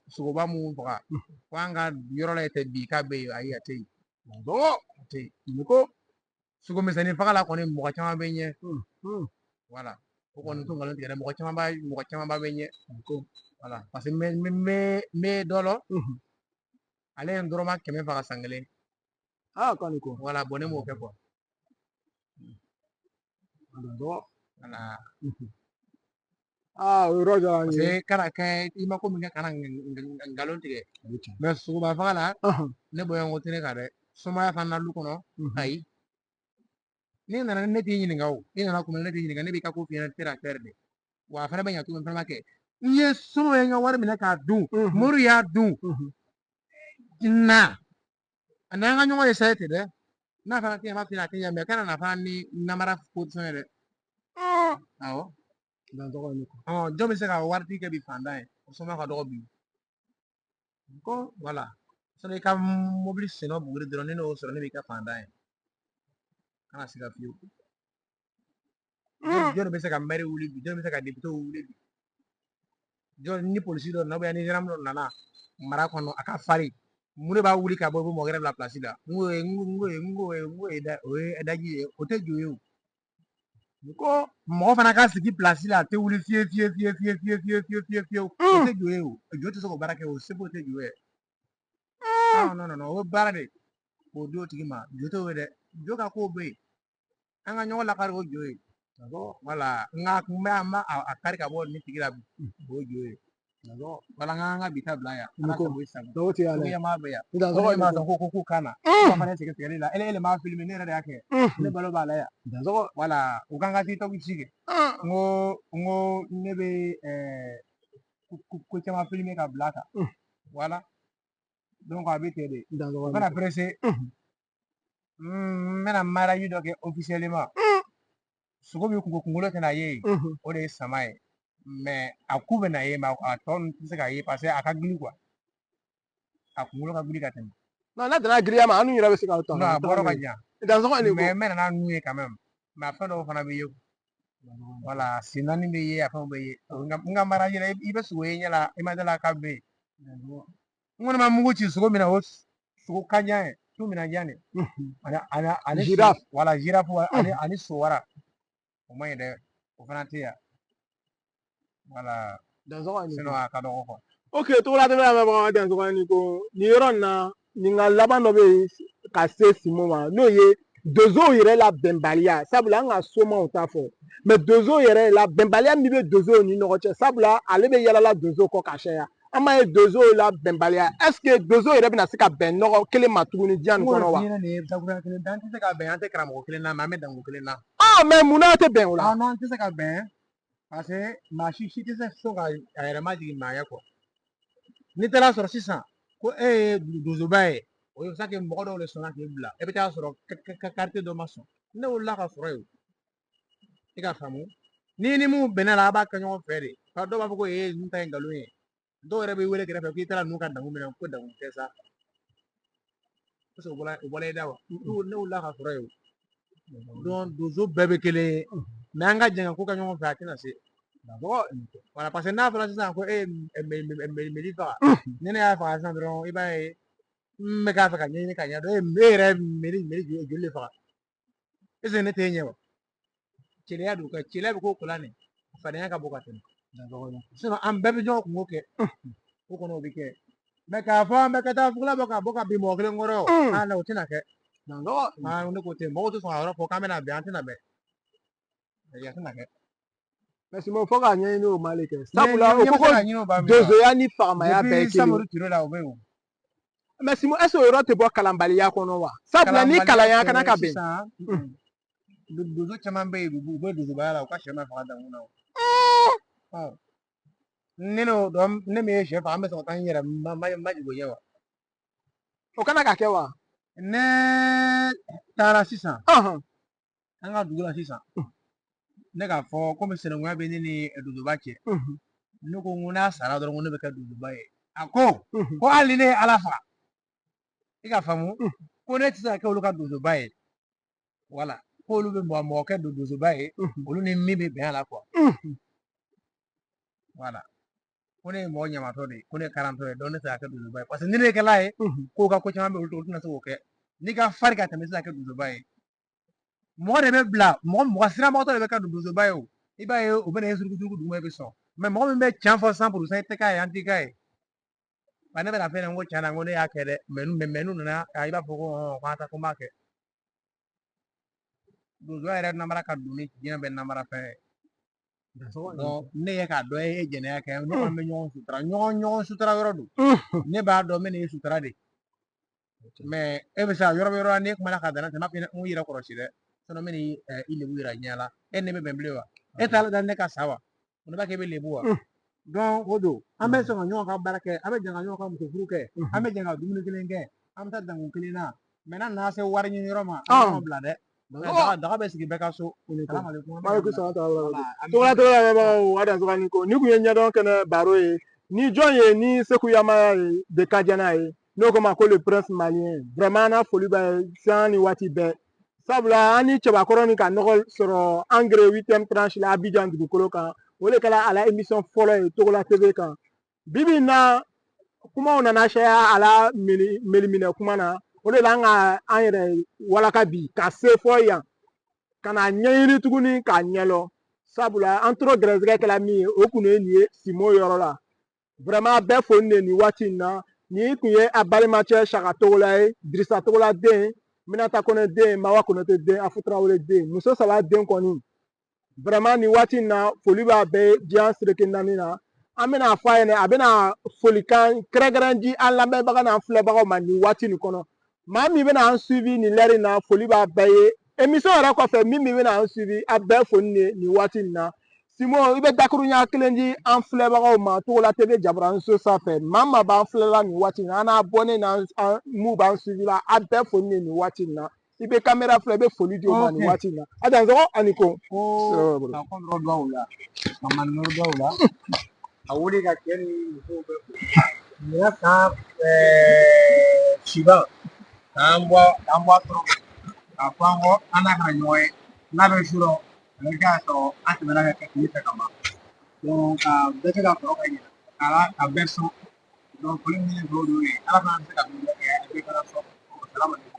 sogoba mun faga, ko an ka yɔrɔ la tɛ bi k'a bɛ yen, ayi, a tɛ yen. A tɛ yen. Ni ko. Sogo misɛnnin faga la kɔni, mɔgɔ caman bɛ ɲɛ. Voilà. O kɔni t'o nkalon tigɛ dɛ, mɔgɔ camanba bɛ ɲɛ. Voilà. Parce que n bɛ dɔ lɔ, ale ye dɔrɔmɛ 100 faga san kelen. Ah, kɔni ko. Voilà, bon, ne m'o kɛ quoi. Voilà. Ah, o yɔrɔ diyara n Parce ye. que kana kɛ i ma ko min kɛ, kana nkalon tigɛ. Mais sogoba faga la, ne bɔɲɔgɔn tɛ ne kan dɛ. Sumaya fana na du kɔnɔ, ayi. N'i nana, ne t'i ɲininka o. I nana kuma, ne t'i ɲininka, ne b'i ka ko f'i ɲɛna terre à terre de. Wa a fana bɛ ɲɛ cogo min fana b'a kɛ. N ye soma ye n ka wari minɛ k'a dun. Mori y'a dun. Na. A n'an ka ɲɔgɔn ye sayi ten dɛ. N'a fana tɛ ɲɛ, n b'a f'i ɲɛna a tɛ ɲɛ, mais kana na fana ni namara position ye dɛ. Awɔ. Jɔn bɛ se ka waritigi kɛ bi fantan ye? O soma ka dɔgɔ bi. Ko voilà. Sɔnni i ka mobili sennɔ buguri dɔrɔn, ni ne y'o sɔrɔ, ne b'i kɛ fantan ye. Kana siga fiyewu. Jɔn bɛ se ka maire wuli bi? Jɔn bɛ se ka député wuli bi? Jɔn ni polisi dɔ nana, ni gendarme dɔ nana mara kɔnɔ, a ka farin, mun de b'a wuli ka bɔ i bɛ mɔgɔ wɛrɛ bila place la? N ko ye n ko ye n ko ye n ko ye da o ye daji ye, o tɛ jo ye o. Ko mɔgɔ fana ka sigi place la, a tɛ wuli fiye fiye fiye fiye fiye fiye fiye fiye fiye, o tɛ jo ye o. Jo tɛ se k'o baara kɛ, o seko tɛ jo ye. Ah non, non, non, o ye baara de k'o di o tigi ma, jo t'o ye dɛ. Jo ka kow bɛ yen, an ka ɲɔgɔn lakari, o jo ye. Wala nka kun bɛ an b'a a kari ka bɔ nin tigi la bi, o ye jo ye. Wala n k'an ka bi ta bila yan. Ala sago i sago. Dɔw tɛ yan dɛ. Ɲɛmaa bɛ yan. Dansɔgɔ. Ko ne m'a dɔn ko kan na. Ko fana sɛgɛsɛgɛli la. Ele m'a filmé, ne yɛrɛ de y'a kɛ. Ne balo b'a la yan. Dansɔgɔ. Wala u kan ka TikTok ci kɛ. N ko ne bɛ ko caman filmé ka bila kan. Wala. Donc a bɛ ten de. Dansɔgɔ. U kana pressé. N bɛna mariage dɔ kɛ officiellement. Sogo min kunkolo tɛna ye yen. O de ye sama ye. Mais a ku bɛ na ye, mais a tɔ ninnu tɛ se ka ye parce que a ka gili quoi. A kunkolo ka gili ka tɛmɛ. Non, n'a danna giriya ma, an yɛrɛ bɛ se ka ta. Non, a bɔrɔ ka jan. Dansɔgɔ ni ko. Mais n bɛ na n'a nun ye quand même. Mais a fɛn dɔw fana bɛ ye. Voilà, sen naani bɛ ye, a fɛnw bɛ ye. N ka mariage la, i bɛ sogo ye ɲɛ la, i ma deli a ka bɛ yen. N kɔni ma mugu ci sogo min na, o sogo ka jan ye, tu mina jan de. Ani Girafe. Voilà, girafe ani sowara. O man ɲi dɛ, o fana tɛ yan. Voilà, Dansɔgɔ ni ko. sinon a ka dɔgɔ quoi. Ok, Togola TV lamɛnbagaw, dansɔgɔ ni ko. Nin yɔrɔ in na, nin ka laban dɔ bɛ yen ka se Simo ma, n'o ye donsow yɛrɛ la bɛnbaliya. Sabula an ka somaw t'a fɔ, mais donsow yɛrɛ la bɛnbaliya min bɛ donsow ni ɲɔgɔn cɛ, sabula ale bɛ yalala donso kɔ ka caya, an b'a ye donsow la bɛnbaliya. Est ce que donsow yɛrɛ bɛna se ka bɛn nɔgɔ kelen ma tuguni diɲɛ nin kɔnɔ wa? N nin ye dakurunya kelen, an tɛ se ka bɛn, an tɛ karamɔgɔ kelen na, mais an bɛ danko kelen na. Ah, mais munna a tɛ bɛn o la? Ah non, an tɛ se ka bɛn parce que maa si si tɛ se so ka a yɛrɛ majigin maa ye quoi. N'i taara sɔrɔ sisan ko e ye donsoba ye, o ye sa mɔgɔ dɔw de sɔnna k'i bila, e bɛ taa sɔrɔ quartier dɔ ma sɔn. Ne wolola ka sɔrɔ yen, i ka faamu. N'i ni mun bɛnna la, a b'a kɛ ɲɔgɔn fɛ de. Ka dɔw b'a fɔ ko ee, ninnu ta ye nkalon ye. Dɔw yɛrɛ b'i wele kɛrɛfɛ k'i taara ninnu ka dangu minɛ, ko dangu tɛ sa. Est-ce que o bɔra i da wa? Ne wulila ka sɔrɔ yen o. Donc donso bɛɛ bɛ kelen ye, mais an ka jɛ ka ko kɛ ɲɔgɔn fɛ, a tɛna se. Voilà, parce que n'a fɔra sisan ko e ye meli faga, ni ne y'a faga sisan dɔrɔn, i b'a ye n bɛ k'a fɛ ka ɲɛɲini ka ɲɛdɔn e yɛrɛ meli joli de faga. Est ce que ne t'e ɲɛ wa? Cɛlɛya don, ka cɛlɛya bɛ k'o ko la nin, fadenya ka bon ka tɛmɛ. Sinon an bɛɛ bɛ ɲɔgɔn kungo kɛ, o kɔni o bɛ kɛ. Mais k'a fɔ an bɛ ka taa fugula bɔ ka bɔ ka bin mɔgɔ kelen kɔrɔ, ah o tɛna kɛ. Ah ne ko ten, mɔgɔw tɛ sɔn ka yɔrɔ fɔ k'an bɛna bɛn, an tɛna bɛn. Ayi, a tɛna kɛ. Mais Simon, fo k'a ɲɛɲini o ma le kɛ. Sabula o ko ko donsoya ni fagamaya bɛɛ ye kelen. Samori Ture la, o bɛ yen o. Mais Simon, est ce que o yɔrɔ tɛ bɔ kalanbaliya kɔnɔ wa? Sabula ni kalanya kana ka bɛn. Donso caman bɛ yen, u bɛ donsobaya la, u ka sɛ ma faga dankun na o. Ne n'o dɔn, ne min ye sɛ faga, an bɛ sɔn ka taa n yɛrɛ majigin o ɲɛ wa? O kana ka kɛ wa? Ne taara sisan an ka dugu la sisan, ne k'a fɔ komi sinankunya bɛ ne ni donsoba cɛ, ne ko n ko n'a sara dɔrɔn, ko ne bɛ kɛ donsoba ye. A ko ko hali ni ne ye Ala faga, i ka faamu, ko ne tɛ se ka kɛ olu ka donsoba ye. Wala ko olu bɛ mɔgɔ mɔgɔ kɛ donsoba ye, olu ni min bɛ bɛn a la quoi. Wala ko ne ye mɔgɔ ɲamatɔ de ye, ko ne ye karantɔ ye, donc ne tɛ se ka kɛ donsoba ye, parce que ni ne kɛla ye, k'o ka ko caman bɛ olu tɛna se k'o kɛ. N'i ka farin ka tɛmɛ, i tɛ se ka kɛ donsoba ye. Mɔgɔ de bɛ bila mɔgɔ mɔgɔ sirabagatɔ de bɛ kɛ donsoba ye o. I b'a ye, u bɛ na e suruku duguma, i bɛ sɔn. Mais mɔgɔ min bɛ tiɲɛ fɔ 100%, i tɛ k'a ye, an t'i k'a ye. Wa ne bɛna fɛn n ko tiɲɛ na, n ko ne y'a kɛ dɛ, mais n'u nana, i b'a fɔ ko ko an ta ko n b'a kɛ. Donsoya yɛrɛ namara ka don ni diɲɛ bɛɛ namara fɛn ye. Donc ne ye k'a dɔn e ye jɛnɛya kɛ, ne kɔni bɛ ɲɔgɔn sutura, ɲɔgɔn sutura yɔrɔ don. Ne b'a dɔn n bɛ n'i sutura de. Mais e bɛ se ka yɔrɔ bɛ yɔrɔ la, n'e kumana ka danna tɛ, n b'a fɔ n ko yɛrɛ kɔlɔsi dɛ. Sinon n bɛ i lebu yira ɲɛ la. E ne bɛ bɛn bilen wa? E t'a la ne ka sa wa? Ne b'a kɛ e bɛ lebu wa? Donc o don, an bɛ sɔn ka ɲɔgɔn ka baara kɛ, an bɛ jɛ ka ɲɔgɔn ka muso furu kɛ, an bɛ jɛ ka dumuni kelen kɛ, an bɛ taa dankun kelen na. Mais n'a nana se wari ɲini yɔrɔ ma, an bɛ ɲɔgɔn bila dɛ. Daga bɛ sigi bɛɛ ka so. Maliku sara ta la. Togola Togola lamɛnbagaw, a dansogo ni ko ni kun ye ɲɛdɔn kɛnɛ baro ye. Ni jɔn ye ni Seku Yamaya ye de Kajana ye, n'o ko ma ko le prince malien. Vraiment an na foli b'a ye sanga ni waati bɛɛ. Sabula an ni cɛbakɔrɔ ni ka nɔgɔ sɔrɔ engrais 8e tranche la Abidjan dugukolo kan. O de kɛra a la émission fɔlɔ ye Togola TV kan. Bi bi in na, kumaw nana caya a la meliminɛ kuma na. O de la an ka an yɛrɛ walaka bi ka se fɔ yan ka na ɲɛɲini tuguni k'a ɲɛlɔ. Sabula an tora gɛrɛsɛgɛ kɛla min ye, o kun ye nin ye Simo yɔrɔ la. Vraiment bɛɛ foli de nin waati in na. Nin kun ye a balimacɛ Saka Togola ye, Dirisa Togola den, Minata Kone den, Mawa Konate den, Afu Tarawele den, muso saba den kɔni. Vraiment nin waati in na, foli b'a bɛɛ diɲɛ seleke naani na. An bɛna fɔ a ɲɛna, a bɛna folikan kɛrɛnkɛrɛn di an lamɛnbaga n'an filɛbagaw ma nin waati nin kɔnɔ. Maa min bɛna an suivi nin lɛri in na, foli b'a bɛɛ ye. Émission yɛrɛ kɔfɛ, min bɛna an suivi, a bɛɛ foli de nin waati in na. Simon, i bɛ dakurunya kelen di an filɛbagaw ma Togola TV jabaraninso sanfɛ. Maa maa b'an filɛla nin waati in na, an n'a bɔnnen n'an mun b'an suivi la, a bɛɛ foli de nin waati in na. I bɛ caméra filɛ, i bɛ foli di o ma nin waati in na. A dansogo ani ko. Ko ka kɔnɔrɔ dɔw la, ka maninɔrɔ dɔw la, a wuli ka cɛ ni musow bɛɛ fo. Ɲinan san siban k'an bɔ a tɔɔrɔ k'a fɔ an kɔ, an n'a kana ɲɔgɔn ye n'a bɛ su rɔ, a bɛ kɛ k'a sɔrɔ an tɛmɛna ka kɛ tile fɛ ka ban. Donc ka bɛɛ kɛ ka sɔrɔ ka ɲɛ ka bɛɛ sɔn. Donc foli min bɛ o ye, Ala fana bɛ se ka min kɛ, a bɛɛ kana sɔn. Salamalekun.